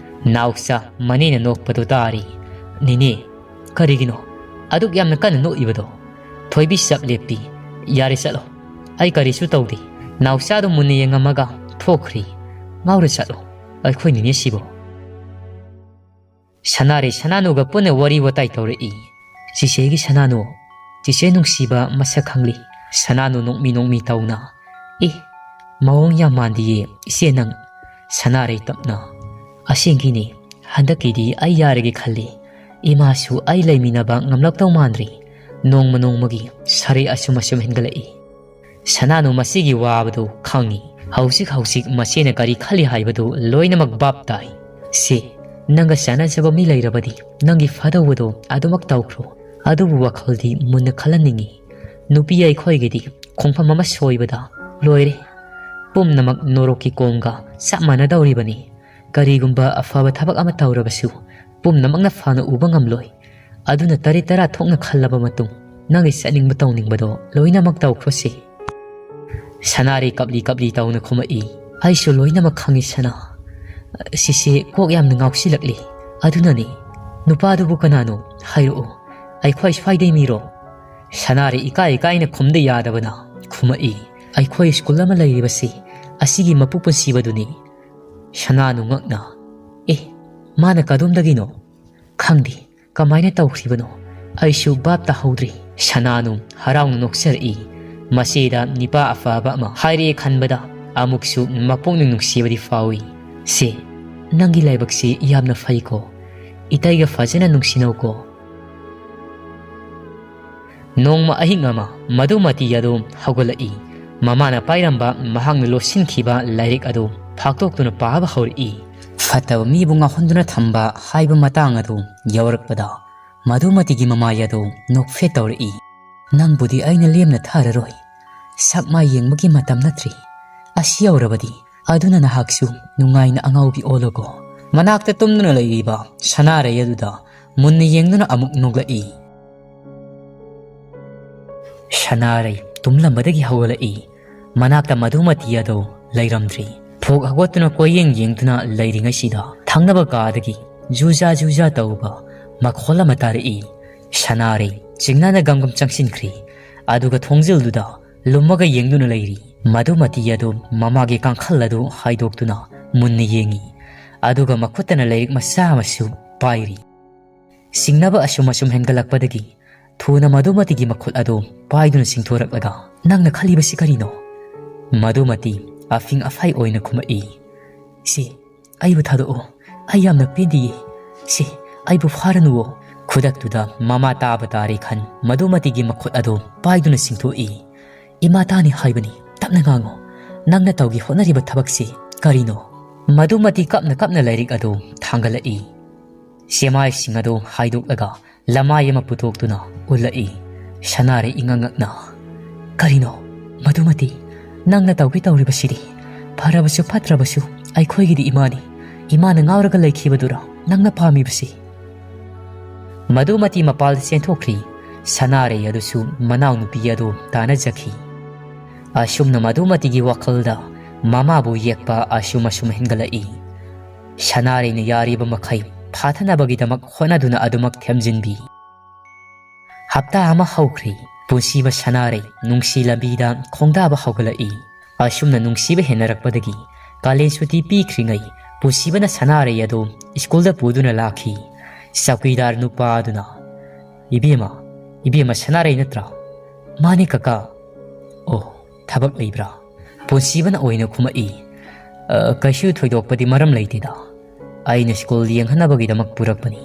ꯅꯥꯎꯆꯥ ꯃꯅꯦꯅ ꯅꯣꯛꯄꯗꯨ ꯇꯥꯔꯤ꯫ "ꯅꯦꯅꯦ, ꯀꯔꯤꯒꯤꯅꯣ ꯑꯗꯨꯛ ꯌꯥꯝꯅ ꯀꯟꯅ ꯅꯣꯛꯏꯕꯗꯣ?" ꯊꯣꯏꯕꯤ ꯆꯞ ꯂꯦꯞꯄꯤ꯫ "ꯌꯥꯔꯦ, ꯆꯠꯂꯣ꯫ ꯑꯩ ꯀꯔꯤꯁꯨ ꯇꯧꯗꯦ꯫" ꯅꯥꯎꯆꯥꯗꯨ ꯃꯨꯟꯅ ꯌꯦꯡꯉꯝꯃꯒ ꯊꯣꯛꯈ꯭ꯔꯤ꯫ "ꯉꯥꯎꯔ ꯆꯠꯂꯣ, ꯑꯩꯈꯣꯏ ꯅꯦꯅꯦꯁꯤꯕꯨ꯫" ꯁꯅꯥꯔꯩ ꯁꯅꯥꯅꯨꯒ ꯄꯨꯟꯅ ꯋꯥꯔꯤ ꯋꯥꯇꯥꯏ ꯇꯧꯔꯛꯏ꯫ "ꯆꯤꯆꯦꯒꯤ ꯁꯅꯥꯅꯨ, ꯆꯤꯆꯦ ꯅꯨꯡꯁꯤꯕ ꯃꯁꯛ ꯈꯪꯂꯤ꯫" ꯁꯅꯥꯅꯨ ꯅꯣꯛꯃꯤ ꯅꯣꯛꯃꯤ ꯇꯧꯅ, "ꯑꯦ, ꯃꯑꯣꯡ ꯌꯥꯝ ꯃꯥꯟꯗꯤꯌꯦ ꯏꯆꯦ ꯅꯪ꯫" ꯁꯅꯥꯔꯩ ꯇꯞꯅ, "ꯑꯁꯦꯡꯒꯤꯅꯤ, ꯍꯟꯗꯛꯀꯤꯗꯤ ꯑꯩ ꯌꯥꯔꯒꯦ ꯈꯜꯂꯤ꯫ ꯏꯃꯥꯁꯨ ꯑꯩ ꯂꯩꯃꯤꯟꯅꯕ ꯉꯝꯂꯛꯇꯧ ꯃꯥꯟꯗ꯭ꯔꯤ꯫ ꯅꯣꯡꯃ ꯅꯣꯡꯃꯒꯤ ꯁꯔꯩ ꯑꯁꯨꯝ ꯑꯁꯨꯝ ꯍꯦꯟꯒꯠꯂꯛꯏ꯫" ꯁꯅꯥꯅꯨ ꯃꯁꯤꯒꯤ ꯋꯥꯕꯗꯨ ꯈꯪꯏ꯫ ꯍꯧꯖꯤꯛ ꯍꯧꯖꯤꯛ ꯃꯁꯤꯅ ꯀꯔꯤ ꯈꯜꯂꯤ ꯍꯥꯏꯕꯗꯨ ꯂꯣꯏꯅꯃꯛ ꯚꯥꯞ ꯇꯥꯏ꯫ "ꯁꯦ, ꯅꯪꯒ ꯆꯥꯟꯅꯖꯕ ꯃꯤ ꯂꯩꯔꯕꯗꯤ ꯅꯪꯒꯤ ꯐꯗꯧꯕꯗꯣ ꯑꯗꯨꯃꯛ ꯇꯧꯈ꯭ꯔꯣ꯫ ꯑꯗꯨꯕꯨ ꯋꯥꯈꯜꯗꯤ ꯃꯨꯟꯅ ꯈꯜꯍꯟꯅꯤꯡꯏ꯫ ꯅꯨꯄꯤ ꯑꯩꯈꯣꯏꯒꯤꯗꯤ ꯈꯣꯡꯐꯝ ꯑꯃ ꯁꯣꯏꯕꯗ ꯂꯣꯏꯔꯦ꯫ ꯄꯨꯝꯅꯃꯛ ꯅꯣꯔꯣꯛꯀꯤ ꯀꯣꯝꯒ ꯆꯞ ꯃꯥꯟꯅꯗꯧꯔꯤꯕꯅꯤ꯫ ꯀꯔꯤꯒꯨꯝꯕ ꯑꯐꯕ ꯊꯕꯛ ꯑꯃ ꯇꯧꯔꯕꯁꯨ ꯄꯨꯝꯅꯃꯛꯅ ꯐꯅ ꯎꯕ ꯉꯝꯂꯣꯏ꯫ ꯑꯗꯨꯅ ꯇꯔꯦꯠ ꯇꯔꯥ ꯊꯣꯛꯅ ꯈꯜꯂꯕ ꯃꯇꯨꯡ ꯅꯪꯒꯤ ꯆꯠꯅꯤꯡꯕ ꯇꯧꯅꯤꯡꯕꯗꯣ ꯂꯣꯏꯅꯃꯛ ꯇꯧꯈ꯭ꯔꯣꯁꯦ꯫" ꯁꯅꯥꯔꯩ ꯀꯞꯂꯤ ꯀꯞꯂꯤ ꯇꯧꯅ ꯈꯨꯝꯃꯛꯏ꯫ "ꯑꯩꯁꯨ ꯂꯣꯏꯅꯃꯛ ꯈꯪꯏ ꯁꯅꯥ꯫ ꯁꯤꯁꯦ ꯀꯣꯛ ꯌꯥꯝꯅ ꯉꯥꯎꯁꯤꯜꯂꯛꯂꯤ꯫ ꯑꯗꯨꯅꯅꯤ ꯅꯨꯄꯥꯗꯨꯕꯨ ꯀꯅꯥꯅꯣ ꯍꯥꯏꯔꯛꯑꯣ꯫ ꯑꯩꯈꯣꯏ ꯁ꯭ꯋꯥꯏꯗꯩ ꯃꯤꯔꯣ?" ꯁꯅꯥꯔꯩ ꯏꯀꯥꯏ ꯏꯀꯥꯏꯅ ꯈꯨꯝꯗ ꯌꯥꯗꯕꯅ ꯈꯨꯝꯃꯛꯏ꯫ "ꯑꯩꯈꯣꯏ ꯁ꯭ꯀꯨꯜ ꯑꯃ ꯂꯩꯔꯤꯕꯁꯤ ꯑꯁꯤꯒꯤ ꯃꯄꯨ ꯄꯨꯟꯁꯤꯕꯗꯨꯅꯤ꯫" ꯁꯅꯥꯅꯨ ꯉꯛꯅ, "ꯑꯦ, ꯃꯥꯅ ꯀꯗꯣꯝꯗꯒꯤꯅꯣ?" "ꯈꯪꯗꯦ, ꯀꯃꯥꯏꯅ ꯇꯧꯈ꯭ꯔꯤꯕꯅꯣ? ꯑꯩꯁꯨ ꯚꯥꯞ ꯇꯥꯍꯧꯗ꯭ꯔꯤ꯫" ꯁꯅꯥꯅꯨ ꯍꯔꯥꯎꯅ ꯅꯣꯛꯆꯔꯛꯏ꯫ ꯃꯁꯤꯗ ꯅꯤꯄꯥ ꯑꯐꯕ ꯑꯃ ꯍꯥꯏꯔꯛꯑꯦ ꯈꯟꯕꯗ ꯑꯃꯨꯛꯁꯨ ꯃꯄꯨꯛꯅꯤꯡ ꯅꯨꯡꯁꯤꯕꯗꯤ ꯐꯥꯎꯏ꯫ "ꯁꯦ, ꯅꯪꯒꯤ ꯂꯥꯏꯕꯛꯁꯤ ꯌꯥꯝꯅ ꯐꯩꯀꯣ꯫ ꯏꯇꯩꯒ ꯐꯖꯅ ꯅꯨꯡꯁꯤꯅꯧꯀꯣ꯫ ꯅꯣꯡꯃ ꯑꯍꯤꯡ ꯑꯃ ꯃꯗꯨꯃꯇꯤ ꯑꯗꯨ ꯍꯧꯒꯠꯂꯛꯏ꯫ ꯃꯃꯥꯅ ꯄꯥꯏꯔꯝꯕ ꯃꯍꯥꯛꯅ ꯂꯣꯠꯁꯤꯟꯈꯤꯕ ꯂꯥꯏꯔꯤꯛ ꯑꯗꯨ ꯐꯥꯛꯇꯣꯛꯇꯨꯅ ꯄꯥꯕ ꯍꯧꯔꯛꯏ꯫ ꯐꯠꯇꯕ ꯃꯤꯕꯨ ꯉꯥꯎꯍꯟꯗꯨꯅ ꯊꯝꯕ ꯍꯥꯏꯕ ꯃꯇꯥꯡ ꯑꯗꯨ ꯌꯧꯔꯛꯄꯗ ꯃꯗꯨꯃꯇꯤꯒꯤ ꯃꯃꯥꯏ ꯑꯗꯨ ꯅꯣꯛꯐꯦꯠ ꯇꯧꯔꯛꯏ꯫ "ꯅꯪꯕꯨꯗꯤ ꯑꯩꯅ ꯂꯦꯝꯅ ꯊꯥꯔꯔꯣꯏ꯫ ꯁꯛ ꯃꯥꯏ ꯌꯦꯡꯕꯒꯤ ꯃꯇꯝ ꯅꯠꯇ꯭ꯔꯤ꯫ ꯑꯁꯤ ꯌꯧꯔꯕꯗꯤ ꯑꯗꯨꯅ ꯅꯍꯥꯛꯁꯨ ꯅꯨꯡꯉꯥꯏꯅ ꯑꯉꯥꯎꯕꯤ ꯑꯣꯜꯂꯣꯀꯣ꯫" ꯃꯅꯥꯛꯇ ꯇꯨꯝꯗꯨꯅ ꯂꯩꯔꯤꯕ ꯁꯅꯥꯔꯩ ꯑꯗꯨꯗ ꯃꯨꯟꯅ ꯌꯦꯡꯗꯨꯅ ꯑꯃꯨꯛ ꯅꯣꯛꯂꯛꯏ꯫ ꯁꯅꯥꯔꯩ ꯇꯨꯝꯂꯝꯕꯗꯒꯤ ꯍꯧꯒꯠꯂꯛꯏ꯫ ꯃꯅꯥꯛꯇ ꯃꯗꯨꯃꯇꯤ ꯑꯗꯨ ꯂꯩꯔꯝꯗ꯭ꯔꯤ꯫ ꯐꯨꯛ ꯍꯧꯒꯠꯇꯨꯅ ꯀꯣꯏꯌꯦꯡ ꯌꯦꯡꯗꯨꯅ ꯂꯩꯔꯤꯉꯩꯁꯤꯗ ꯊꯪꯅꯕ ꯀꯥꯗꯒꯤ ꯖꯨꯖꯥ ꯖꯨꯖꯥ ꯇꯧꯕ ꯃꯈꯣꯜ ꯑꯃ ꯇꯥꯔꯛꯏ꯫ ꯁꯅꯥꯔꯩ ꯆꯤꯡꯅꯅ ꯒꯝꯒꯝ ꯆꯪꯁꯤꯟꯈ꯭ꯔꯤ꯫ ꯑꯗꯨꯒ ꯊꯣꯡꯖꯤꯜꯗꯨꯗ ꯂꯨꯝꯃꯒ ꯌꯦꯡꯗꯨꯅ ꯂꯩꯔꯤ꯫ ꯃꯗꯨꯃꯇꯤ ꯑꯗꯨ ꯃꯃꯥꯒꯤ ꯀꯥꯡꯈꯜ ꯑꯗꯨ ꯍꯥꯏꯗꯣꯛꯇꯨꯅ ꯃꯨꯟꯅ ꯌꯦꯡꯉꯤ꯫ ꯑꯗꯨꯒ ꯃꯈꯨꯠꯇꯅ ꯂꯥꯏꯔꯤꯛ ꯃꯆꯥ ꯑꯃꯁꯨ ꯄꯥꯏꯔꯤ꯫ ꯆꯤꯡꯅꯕ ꯑꯁꯨꯝ ꯑꯁꯨꯝ ꯍꯦꯟꯒꯠꯂꯛꯄꯗꯒꯤ ꯊꯨꯅ ꯃꯗꯨꯃꯇꯤꯒꯤ ꯃꯈꯨꯠ ꯑꯗꯨ ꯄꯥꯏꯗꯨꯅ ꯆꯤꯡꯊꯣꯔꯛꯂꯒ, "ꯅꯪꯅ ꯈꯜꯂꯤꯕꯁꯤ ꯀꯔꯤꯅꯣ?" ꯃꯗꯨꯃꯇꯤ ꯑꯐꯤꯡ ꯑꯐꯥꯏ ꯑꯣꯏꯅ ꯈꯨꯝꯃꯛꯏ꯫ "ꯁꯤ ꯑꯩꯕꯨ ꯊꯥꯗꯣꯛꯑꯣ꯫ ꯑꯩ ꯌꯥꯝꯅ ꯄꯦꯟꯗꯤꯌꯦ꯫ ꯁꯤ ꯑꯩꯕꯨ ꯐꯥꯔꯅꯨꯋꯣ꯫" ꯈꯨꯗꯛꯇꯨꯗ ꯃꯃꯥ ꯇꯥꯕ ꯇꯥꯔꯦ ꯈꯟ ꯃꯗꯨꯃꯇꯤꯒꯤ ꯃꯈꯨꯠ ꯑꯗꯨ ꯄꯥꯏꯗꯨꯅ ꯆꯤꯡꯊꯣꯛꯏ꯫ "ꯏꯃꯥ ꯇꯥꯅꯤ ꯍꯥꯏꯕꯅꯤ, ꯇꯞꯅ ꯉꯥꯡꯉꯨ꯫ ꯅꯪꯅ ꯇꯧꯒꯦ ꯍꯣꯠꯅꯔꯤꯕ ꯊꯕꯛꯁꯤ ꯀꯔꯤꯅꯣ?" ꯃꯗꯨꯃꯇꯤ ꯀꯞꯅ ꯀꯞꯅ ꯂꯥꯏꯔꯤꯛ ꯑꯗꯨ ꯊꯥꯡꯒꯠꯂꯛꯏ꯫ ꯆꯦꯃꯥꯏꯁꯤꯡ ꯑꯗꯨ ꯍꯥꯏꯗꯣꯛꯂꯒ ꯂꯃꯥꯏ ꯑꯃ ꯄꯨꯊꯣꯛꯇꯨꯅ ꯎꯠꯂꯛꯏ꯫ ꯁꯅꯥꯔꯩ ꯏꯉꯛ ꯉꯛꯅ, "ꯀꯔꯤꯅꯣ ꯃꯗꯨꯃꯇꯤ? ꯅꯪꯅ ꯇꯧꯒꯦ ꯇꯧꯔꯤꯕꯁꯤꯗꯤ? ꯐꯔꯕꯁꯨ ꯐꯠꯇ꯭ꯔꯕꯁꯨ ꯑꯩꯈꯣꯏꯒꯤꯗꯤ ꯏꯃꯥꯅꯤ꯫ ꯏꯃꯥꯅ ꯉꯥꯎꯔꯒ ꯂꯩꯈꯤꯕꯗꯨꯔ ꯅꯪꯅ ꯄꯥꯝꯃꯤꯕꯁꯤ?" ꯃꯗꯨꯃꯇꯤ ꯃꯄꯥꯜꯗ ꯆꯦꯟꯊꯣꯛꯈ꯭ꯔꯤ꯫ ꯁꯅꯥꯔꯩ ꯑꯗꯨꯁꯨ ꯃꯅꯥꯎꯅꯨꯄꯤ ꯑꯗꯨ ꯇꯥꯟꯅꯖꯈꯤ꯫ ꯑꯁꯨꯝꯅ ꯃꯗꯨꯃꯇꯤꯒꯤ ꯋꯥꯈꯜꯗ ꯃꯃꯥꯕꯨ ꯌꯦꯛꯄ ꯑꯁꯨꯝ ꯑꯁꯨꯝ ꯍꯦꯟꯒꯠꯂꯛꯏ꯫ ꯁꯅꯥꯔꯩꯅ ꯌꯥꯔꯤꯕ ꯃꯈꯩ ꯐꯥꯊꯅꯕꯒꯤꯗꯃꯛ ꯍꯣꯠꯅꯗꯨꯅ ꯑꯗꯨꯃꯛ ꯊꯦꯝꯖꯤꯟꯕꯤ꯫ ꯍꯞꯇꯥ ꯑꯃ ꯍꯧꯈ꯭ꯔꯤ꯫ ꯄꯨꯟꯁꯤꯕ ꯁꯅꯥꯔꯩ ꯅꯨꯡꯁꯤ ꯂꯝꯕꯤꯗ ꯈꯣꯡꯗꯥꯕ ꯍꯧꯒꯠꯂꯛꯏ꯫ ꯑꯁꯨꯝꯅ ꯅꯨꯡꯁꯤꯕ ꯍꯦꯟꯅꯔꯛꯄꯗꯒꯤ ꯀꯥꯂꯦꯟ ꯁꯨꯇꯤ ꯄꯤꯈ꯭ꯔꯤꯉꯩ ꯄꯨꯟꯁꯤꯕꯅ ꯁꯅꯥꯔꯩ ꯑꯗꯨ ꯁ꯭ꯀꯨꯜꯗ ꯄꯨꯗꯨꯅ ꯂꯥꯛꯈꯤ꯫ ꯆꯧꯀꯤꯗꯥꯔ ꯅꯨꯄꯥ ꯑꯗꯨꯅ, "ꯏꯕꯦꯝꯃ, ꯏꯕꯦꯝꯃ ꯁꯅꯥꯔꯩ ꯅꯠꯇ꯭ꯔꯥ?" "ꯃꯥꯅꯦ ꯀꯀꯥ꯫" "ꯑꯣ, ꯊꯕꯛ ꯂꯩꯕ꯭ꯔꯥ?" ꯄꯨꯟꯁꯤꯕꯅ ꯑꯣꯏꯅ ꯈꯨꯝꯃꯛꯏ꯫ "ꯑ, ꯀꯩꯁꯨ ꯊꯣꯏꯗꯣꯛꯄꯗꯤ ꯃꯔꯝ ꯂꯩꯇꯦꯗ꯫" ꯑꯩꯅ ꯁ꯭ꯀꯨꯜ ꯌꯦꯡꯍꯟꯅꯕꯒꯤꯗꯃꯛ ꯄꯨꯔꯛꯄꯅꯤ꯫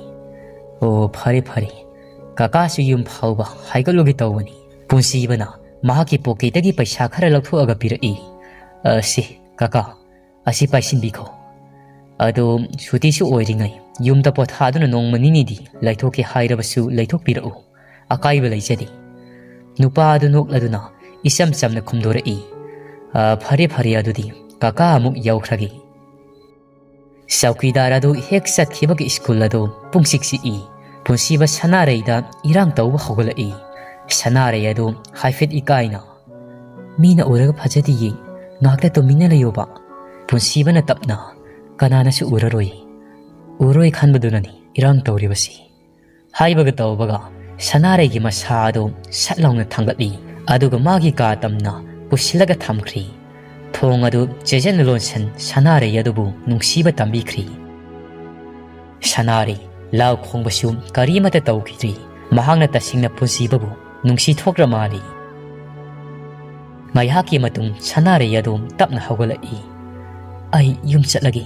ꯑꯣ, ꯐꯔꯦ, ꯐꯔꯦ꯫ ꯀꯀꯥꯁꯨ ꯌꯨꯝ ꯐꯥꯎꯕ ꯍꯥꯏꯒꯠꯂꯨꯒꯦ ꯇꯧꯕꯅꯤ꯫ ꯄꯨꯟꯁꯤꯕꯅ ꯃꯍꯥꯛꯀꯤ ꯄꯣꯀꯦꯠꯇꯒꯤ ꯄꯩꯁꯥ ꯈꯔ ꯂꯧꯊꯣꯛꯑꯒ ꯄꯤꯔꯛꯏ꯫ "ꯑ, ꯁꯤ, ꯀꯀꯥ, ꯑꯁꯤ ꯄꯥꯏꯁꯤꯟꯕꯤꯈꯣ꯫ ꯑꯗꯣ ꯁꯨꯇꯤꯁꯨ ꯑꯣꯏꯔꯤꯉꯩ ꯌꯨꯝꯗ ꯄꯣꯊꯥꯗꯨꯅ ꯅꯣꯡꯃ ꯅꯤꯅꯤꯗꯤ ꯂꯩꯊꯣꯛꯀꯦ ꯍꯥꯏꯔꯕꯁꯨ ꯂꯩꯊꯣꯛꯄꯤꯔꯛꯎ꯫ ꯑꯀꯥꯏꯕ ꯂꯩꯖꯗꯦ꯫" ꯅꯨꯄꯥ ꯑꯗꯨ ꯅꯣꯛꯂꯗꯨꯅ ꯏꯆꯝ ꯆꯝꯅ ꯈꯨꯝꯗꯣꯔꯛꯏ, "ꯑ, ꯐꯔꯦ, ꯐꯔꯦ, ꯑꯗꯨꯗꯤ ꯀꯀꯥ ꯑꯃꯨꯛ ꯌꯧꯈ꯭ꯔꯒꯦ꯫" ꯆꯧꯀꯤꯗꯥꯔ ꯑꯗꯨ ꯍꯦꯛ ꯆꯠꯈꯤꯕꯒ ꯁ꯭ꯀꯨꯜ ꯑꯗꯨ ꯄꯨꯡꯆꯤꯛ ꯆꯤꯛꯏ꯫ ꯄꯨꯟꯁꯤꯕ ꯁꯅꯥꯔꯩꯗ ꯏꯔꯥꯡ ꯇꯧꯕ ꯍꯧꯒꯠꯂꯛꯏ꯫ ꯁꯅꯥꯔꯩ ꯑꯗꯨ ꯍꯥꯏꯐꯦꯠ ꯏꯀꯥꯏꯅ, "ꯃꯤꯅ ꯎꯔꯒ ꯐꯖꯗꯤꯌꯦ, ꯉꯥꯛꯇ ꯇꯨꯃꯤꯟꯅ ꯂꯩꯌꯣꯕ꯫" ꯄꯨꯟꯁꯤꯕꯅ ꯇꯞꯅ, "ꯀꯅꯥꯅꯁꯨ ꯎꯔꯔꯣꯏ, ꯎꯔꯣꯏ ꯈꯟꯕꯗꯨꯅꯅꯤ ꯏꯔꯥꯡ ꯇꯧꯔꯤꯕꯁꯤ꯫" ꯍꯥꯏꯕꯒ ꯇꯧꯕꯒ ꯁꯅꯥꯔꯩꯒꯤ ꯃꯁꯥ ꯑꯗꯨ ꯁꯠ ꯂꯥꯎꯅ ꯊꯥꯡꯒꯠꯂꯤ, ꯑꯗꯨꯒ ꯃꯥꯒꯤ ꯀꯥ ꯇꯝꯅ ꯄꯨꯁꯤꯜꯂꯒ ꯊꯝꯈ꯭ꯔꯤ꯫ ꯊꯣꯡ ꯑꯗꯨ ꯆꯦꯖꯟꯅ ꯂꯣꯟꯁꯟ ꯁꯅꯥꯔꯩ ꯑꯗꯨꯕꯨ ꯅꯨꯡꯁꯤꯕ ꯇꯝꯕꯤꯈ꯭ꯔꯤ꯫ ꯁꯅꯥꯔꯩ ꯂꯥꯎ ꯈꯣꯡꯕꯁꯨ ꯀꯔꯤꯃꯠꯇ ꯇꯧꯈꯤꯗ꯭ꯔꯤ꯫ ꯃꯍꯥꯛꯅ ꯇꯁꯦꯡꯅ ꯄꯨꯟꯁꯤꯕꯕꯨ ꯅꯨꯡꯁꯤ ꯊꯣꯛꯈ꯭ꯔ ꯃꯥꯜꯂꯤ꯫ ꯉꯥꯏꯍꯥꯛꯀꯤ ꯃꯇꯨꯡ ꯁꯅꯥꯔꯩ ꯑꯗꯨ ꯇꯞꯅ ꯍꯧꯒꯠꯂꯛꯏ꯫ "ꯑꯩ ꯌꯨꯝ ꯆꯠꯂꯒꯦ꯫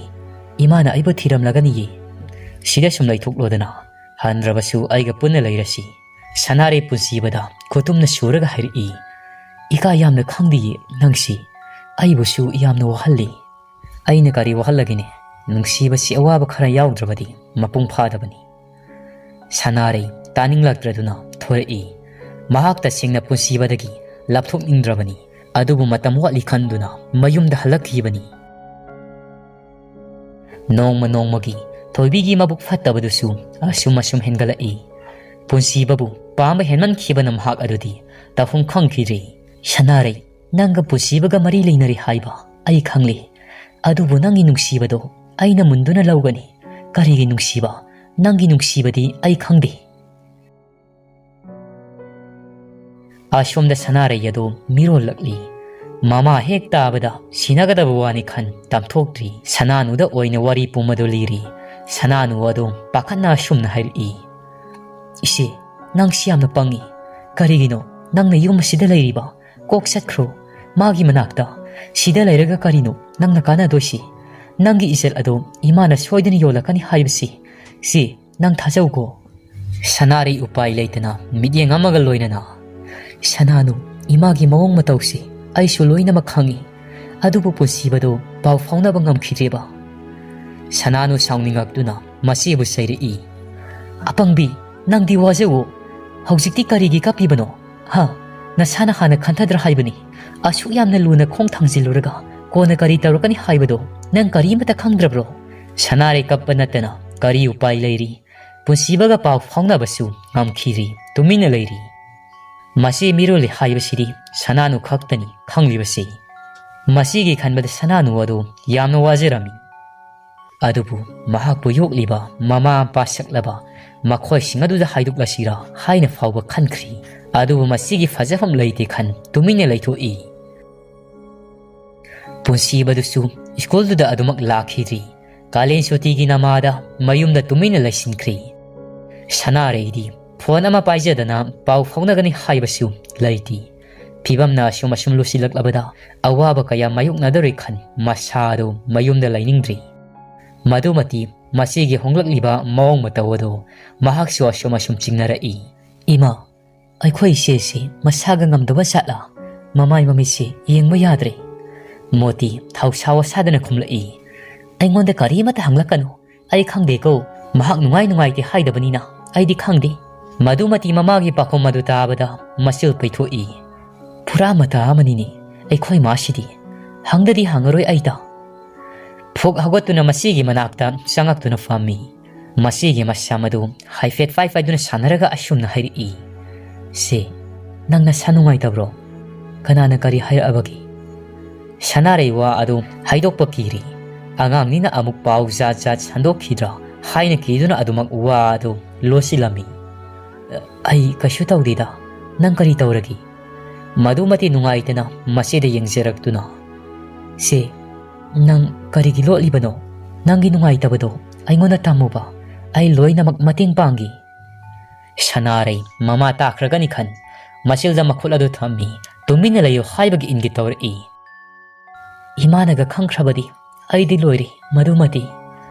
ꯏꯃꯥꯅ ꯑꯩꯕꯨ ꯊꯤꯔꯝꯂꯒꯅꯤꯌꯦ꯫ ꯁꯤꯗ ꯁꯨꯝ ꯂꯩꯊꯣꯛꯂꯣꯗꯅ꯫ ꯍꯟꯗ꯭ꯔꯕꯁꯨ ꯑꯩꯒ ꯄꯨꯟꯅ ꯂꯩꯔꯁꯤ꯫" ꯁꯅꯥꯔꯩ ꯄꯨꯟꯁꯤꯕꯗ ꯈꯨꯇꯨꯝꯅ ꯁꯨꯔꯒ ꯍꯥꯏꯔꯛꯏ, "ꯏꯀꯥꯏ ꯌꯥꯝꯅ ꯈꯪꯗꯤꯌꯦ ꯅꯪꯁꯤ꯫ ꯑꯩꯕꯨꯁꯨ ꯌꯥꯝꯅ ꯋꯥꯍꯜꯂꯤ꯫" "ꯑꯩꯅ ꯀꯔꯤ ꯋꯥꯍꯜꯂꯒꯦꯅꯦ? ꯅꯨꯡꯁꯤꯕꯁꯤ ꯑꯋꯥꯕ ꯈꯔ ꯌꯥꯎꯗ꯭ꯔꯕꯗꯤ ꯃꯄꯨꯡ ꯐꯥꯗꯕꯅꯤ꯫" ꯁꯅꯥꯔꯩ ꯇꯥꯅꯤꯡꯂꯛꯇ꯭ꯔꯗꯨꯅ ꯊꯣꯔꯛꯏ꯫ ꯃꯍꯥꯛ ꯇꯁꯦꯡꯅ ꯄꯨꯟꯁꯤꯕꯗꯒꯤ ꯂꯥꯞꯊꯣꯛꯅꯤꯡꯗ꯭ꯔꯕꯅꯤ꯫ ꯑꯗꯨꯕꯨ ꯃꯇꯝ ꯋꯥꯠꯂꯤ ꯈꯟꯗꯨꯅ ꯃꯌꯨꯝꯗ ꯍꯜꯂꯛꯈꯤꯕꯅꯤ꯫ ꯅꯣꯡꯃ ꯅꯣꯡꯃꯒꯤ ꯊꯣꯏꯕꯤꯒꯤ ꯃꯕꯨꯛ ꯐꯠꯇꯕꯗꯨꯁꯨ ꯑꯁꯨꯝ ꯑꯁꯨꯝ ꯍꯦꯟꯒꯠꯂꯛꯏ꯫ ꯄꯨꯟꯁꯤꯕꯕꯨ ꯄꯥꯝꯕ ꯍꯦꯟꯃꯟꯈꯤꯕꯅ ꯃꯍꯥꯛ ꯑꯗꯨꯗꯤ ꯇꯧꯐꯝ ꯈꯪꯈꯤꯗ꯭ꯔꯦ꯫ "ꯁꯅꯥꯔꯩ, ꯅꯪꯒ ꯄꯨꯟꯁꯤꯕꯒ ꯃꯔꯤ ꯂꯩꯅꯔꯤ ꯍꯥꯏꯕ ꯑꯩ ꯈꯪꯂꯦ꯫ ꯑꯗꯨꯕꯨ ꯅꯪꯒꯤ ꯅꯨꯡꯁꯤꯕꯗꯣ ꯑꯩꯅ ꯃꯨꯟꯗꯨꯅ ꯂꯧꯒꯅꯤ꯫ ꯀꯔꯤꯒꯤ ꯅꯨꯡꯁꯤꯕ? ꯅꯪꯒꯤ ꯅꯨꯡꯁꯤꯕꯗꯤ ꯑꯩ ꯈꯪꯗꯦ꯫" ꯑꯁꯣꯝꯗ ꯁꯅꯥꯔꯩ ꯑꯗꯨ ꯃꯤꯔꯣꯜꯂꯛꯂꯤ꯫ ꯃꯃꯥ ꯍꯦꯛ ꯇꯥꯕꯗ ꯁꯤꯟꯅꯒꯗꯕ ꯋꯥꯅꯤ ꯈꯟ ꯇꯝꯊꯣꯛꯇ꯭ꯔꯤ꯫ ꯁꯅꯥꯅꯨꯗ ꯑꯣꯏꯅ ꯋꯥꯔꯤ ꯄꯨꯝꯕꯗꯨ ꯂꯤꯔꯤ꯫ ꯁꯅꯥꯅꯨ ꯑꯗꯨ ꯄꯥꯈꯠꯅ ꯑꯁꯨꯝꯅ ꯍꯥꯏꯔꯛꯏ, "ꯏꯆꯦ, ꯅꯪꯁꯤ ꯌꯥꯝꯅ ꯄꯪꯉꯤ꯫ ꯀꯔꯤꯒꯤꯅꯣ ꯅꯪꯅ ꯌꯨꯝ ꯑꯁꯤꯗ ꯂꯩꯔꯤꯕ? ꯀꯣꯛ ꯆꯠꯈ꯭ꯔꯣ ꯃꯥꯒꯤ ꯃꯅꯥꯛꯇ꯫ ꯁꯤꯗ ꯂꯩꯔꯒ ꯀꯔꯤꯅꯣ ꯅꯪꯅ ꯀꯥꯟꯅꯗꯣꯏꯁꯤ? ꯅꯪꯒꯤ ꯏꯖꯠ ꯑꯗꯨ ꯏꯃꯥꯅ ꯁꯣꯏꯗꯅ ꯌꯣꯜꯂꯛꯀꯅꯤ ꯍꯥꯏꯕꯁꯤ, ꯁꯤ ꯅꯪ ꯊꯥꯖꯧꯀꯣ꯫ ꯁꯅꯥꯔꯩ ꯎꯄꯥꯏ ꯂꯩꯇꯅ ꯃꯤꯠꯌꯦꯡ ꯑꯃꯒ ꯂꯣꯏꯅꯅ, "ꯁꯅꯥꯅꯨ, ꯏꯃꯥꯒꯤ ꯃꯑꯣꯡ ꯃꯇꯧꯁꯤ ꯑꯩꯁꯨ ꯂꯣꯏꯅꯃꯛ ꯈꯪꯏ, ꯑꯗꯨꯕꯨ ꯄꯨꯟꯁꯤꯕꯗꯨ ꯄꯥꯎ ꯐꯥꯎꯅꯕ ꯉꯝꯈꯤꯗ꯭ꯔꯦꯕ"꯫ ꯁꯅꯥꯅꯨ ꯁꯥꯎꯅꯤꯡꯉꯛꯇꯨꯅ ꯃꯆꯦꯕꯨ ꯆꯩꯔꯛꯏ꯫ "ꯑꯄꯪꯕꯤ, ꯅꯪꯗꯤ ꯋꯥꯖꯧꯋꯣ꯫ ꯍꯧꯖꯤꯛꯇꯤ ꯀꯔꯤꯒꯤ ꯀꯞꯄꯤꯕꯅꯣ? ꯍꯥ? ꯅꯁꯥꯅ ꯍꯥꯟꯅ ꯈꯟꯊꯗ꯭ꯔꯥ ꯍꯥꯏꯕꯅꯤ꯫ ꯑꯁꯨꯛ ꯌꯥꯝꯅ ꯂꯨꯅ ꯈꯣꯡ ꯊꯥꯡꯖꯤꯜꯂꯨꯔꯒ ꯀꯣꯟꯅ ꯀꯔꯤ ꯇꯧꯔꯛꯀꯅꯤ ꯍꯥꯏꯕꯗꯣ ꯅꯪ ꯀꯔꯤꯃꯇ ꯈꯪꯗ꯭ꯔꯕ꯭ꯔꯣ?" ꯁꯅꯥꯔꯩ ꯀꯞꯄ ꯅꯠꯇꯅ ꯀꯔꯤ ꯎꯄꯥꯏ ꯂꯩꯔꯤ? ꯄꯨꯟꯁꯤꯕꯒ ꯄꯥꯎ ꯐꯥꯎꯅꯕꯁꯨ ꯉꯝꯈꯤꯗ꯭ꯔꯤ, ꯇꯨꯃꯤꯟꯅ ꯂꯩꯔꯤ꯫ ꯃꯆꯦ ꯃꯤꯔꯣꯜꯂꯤ ꯍꯥꯏꯕꯁꯤꯗꯤ ꯁꯅꯥꯅꯨ ꯈꯛꯇꯅꯤ ꯈꯪꯂꯤꯕꯁꯤ꯫ ꯃꯁꯤꯒꯤ ꯈꯟꯕꯗ ꯁꯅꯥꯅꯨ ꯑꯗꯨ ꯌꯥꯝꯅ ꯋꯥꯖꯔꯝꯃꯤ꯫ ꯑꯗꯨꯕꯨ ꯃꯍꯥꯛꯄꯨ ꯌꯣꯛꯂꯤꯕ ꯃꯃꯥ ꯃꯄꯥ ꯁꯛꯂꯕ ꯃꯈꯣꯏꯁꯤꯡ ꯑꯗꯨꯗ ꯍꯥꯏꯗꯣꯛꯂꯁꯤꯔꯥ ꯍꯥꯏꯅ ꯐꯥꯎꯕ ꯈꯟꯈ꯭ꯔꯤ꯫ ꯑꯗꯨꯕꯨ ꯃꯁꯤꯒꯤ ꯐꯖꯐꯝ ꯂꯩꯇꯦ ꯈꯟ ꯇꯨꯃꯤꯟꯅ ꯂꯩꯊꯣꯛꯏ꯫ ꯄꯨꯟꯁꯤꯕꯗꯨꯁꯨ ꯁ꯭ꯀꯨꯜꯗꯨꯗ ꯑꯗꯨꯃꯛ ꯂꯥꯛꯈꯤꯗ꯭ꯔꯤ꯫ ꯀꯥꯂꯦꯟ ꯁꯨꯇꯤꯒꯤ ꯅꯃꯥꯗ ꯃꯌꯨꯝꯗ ꯇꯨꯃꯤꯟꯅ ꯂꯩꯁꯤꯟꯈ꯭ꯔꯤ꯫ ꯁꯅꯥꯔꯩꯗꯤ ꯐꯣꯟ ꯑꯃ ꯄꯥꯏꯖꯗꯅ ꯄꯥꯎ ꯐꯥꯎꯅꯒꯅꯤ ꯍꯥꯏꯕꯁꯨ ꯂꯩꯇꯦ꯫ ꯐꯤꯕꯝꯅ ꯑꯁꯨꯝ ꯑꯁꯨꯝ ꯂꯨꯁꯤꯜꯂꯛꯂꯕꯗ ꯑꯋꯥꯕ ꯀꯌꯥ ꯃꯥꯌꯣꯛꯅꯗꯧꯔꯤ ꯈꯟ ꯃꯁꯥꯗꯨ ꯃꯌꯨꯝꯗ ꯂꯩꯅꯤꯡꯗ꯭ꯔꯤ꯫ ꯃꯗꯨꯃꯇꯤ ꯃꯁꯤꯒꯤ ꯍꯣꯡꯂꯛꯂꯤꯕ ꯃꯑꯣꯡ ꯃꯇꯧ ꯑꯗꯨ ꯃꯍꯥꯛꯁꯨ ꯑꯁꯨꯝ ꯑꯁꯨꯝ ꯆꯤꯡꯅꯔꯛꯏ꯫ "ꯏꯃꯥ, ꯑꯩꯈꯣꯏ ꯏꯆꯦꯁꯤ ꯃꯁꯥꯒ ꯉꯝꯗꯕ ꯖꯥꯠꯂꯥ? ꯃꯃꯥꯏ ꯃꯃꯤꯠꯁꯤ ꯌꯦꯡꯕ ꯌꯥꯗ꯭ꯔꯦ"꯫ ꯃꯣꯇꯤ ꯊꯧꯁꯥ ꯋꯥꯁꯥꯗꯅ ꯈꯨꯝꯂꯛꯏ꯫ "ꯑꯩꯉꯣꯟꯗ ꯀꯔꯤꯃꯇ ꯍꯪꯂꯛꯀꯅꯨ꯫ ꯑꯩ ꯈꯪꯗꯦꯀꯣ꯫ ꯃꯍꯥꯛ ꯅꯨꯡꯉꯥꯏ ꯅꯨꯡꯉꯥꯏꯇꯦ ꯍꯥꯏꯗꯕꯅꯤꯅ ꯑꯩꯗꯤ ꯈꯪꯗꯦ"꯫ ꯃꯗꯨꯃꯇꯤ ꯃꯃꯥꯒꯤ ꯄꯥꯎꯈꯨꯝ ꯑꯗꯨ ꯇꯥꯕꯗ ꯃꯆꯤꯜ ꯄꯩꯊꯣꯛꯏ꯫ "ꯄꯨꯔꯥ ꯃꯇꯥ ꯑꯃꯅꯤꯅꯦ ꯑꯩꯈꯣꯏ ꯃꯥꯁꯤꯗꯤ꯫ ꯍꯪꯗꯗꯤ ꯍꯪꯉꯔꯣꯏ ꯑꯩꯗ"꯫ ꯐꯨꯛ ꯍꯧꯒꯠꯇꯨꯅ ꯃꯁꯤꯒꯤ ꯃꯅꯥꯛꯇ ꯆꯪꯉꯛꯇꯨꯅ ꯐꯝꯃꯤ꯫ ꯃꯁꯤꯒꯤ ꯃꯁꯝ ꯑꯗꯨ ꯍꯥꯏꯐꯦꯠ ꯐꯥꯏ ꯐꯥꯏꯗꯨꯅ ꯁꯥꯟꯅꯔꯒ ꯑꯁꯨꯝꯅ ꯍꯥꯏꯔꯛꯏ꯫ "ꯁꯦ, ꯅꯪ ꯅꯁꯥ ꯅꯨꯡꯉꯥꯏꯇꯕ꯭ꯔꯣ? ꯀꯅꯥꯅ ꯀꯔꯤ ꯍꯥꯏꯔꯛꯑꯕꯒꯦ?" ꯁꯅꯥꯔꯩ ꯋꯥ ꯑꯗꯨ ꯍꯥꯏꯗꯣꯛꯄ ꯀꯤꯔꯤ꯫ ꯑꯉꯥꯡꯅꯤꯅ ꯑꯃꯨꯛ ꯄꯥꯎ ꯖꯥꯠ ꯖꯥꯠ ꯁꯟꯗꯣꯛꯈꯤꯗ꯭ꯔꯥ ꯍꯥꯏꯅ ꯀꯤꯗꯨꯅ ꯑꯗꯨꯃꯛ ꯋꯥ ꯑꯗꯨ ꯂꯣꯠꯁꯤꯜꯂꯝꯃꯤ꯫ "ꯑꯩ ꯀꯩꯁꯨ ꯇꯧꯗꯦꯗ, ꯅꯪ ꯀꯔꯤ ꯇꯧꯔꯒꯦ?" ꯃꯗꯨꯃꯇꯤ ꯅꯨꯡꯉꯥꯏꯇꯅ ꯃꯆꯦꯗ ꯌꯦꯡꯖꯔꯛꯇꯨꯅ, "ꯁꯦ, ꯅꯪ ꯀꯔꯤꯒꯤ ꯂꯣꯠꯂꯤꯕꯅꯣ? ꯅꯪꯒꯤ ꯅꯨꯡꯉꯥꯏꯇꯕꯗꯣ ꯑꯩꯉꯣꯟꯗ ꯇꯝꯃꯨꯕ, ꯑꯩ ꯂꯣꯏꯅꯃꯛ ꯃꯇꯦꯡ ꯄꯥꯡꯒꯦ"꯫ ꯁꯅꯥꯔꯩ ꯃꯃꯥ ꯇꯥꯈ꯭ꯔꯒꯅꯤ ꯈꯟ ꯃꯆꯤꯜꯗ ꯃꯈꯨꯠ ꯑꯗꯨ ꯊꯝꯃꯤ꯫ "ꯇꯨꯃꯤꯟꯅ ꯂꯩꯌꯨ" ꯍꯥꯏꯕꯒꯤ ꯏꯪꯒꯤꯠ ꯇꯧꯔꯛꯏ꯫ "ꯏꯃꯥꯅꯒ ꯈꯪꯈ꯭ꯔꯕꯗꯤ ꯑꯩꯗꯤ ꯂꯣꯏꯔꯦ, ꯃꯗꯨꯃꯗꯤ꯫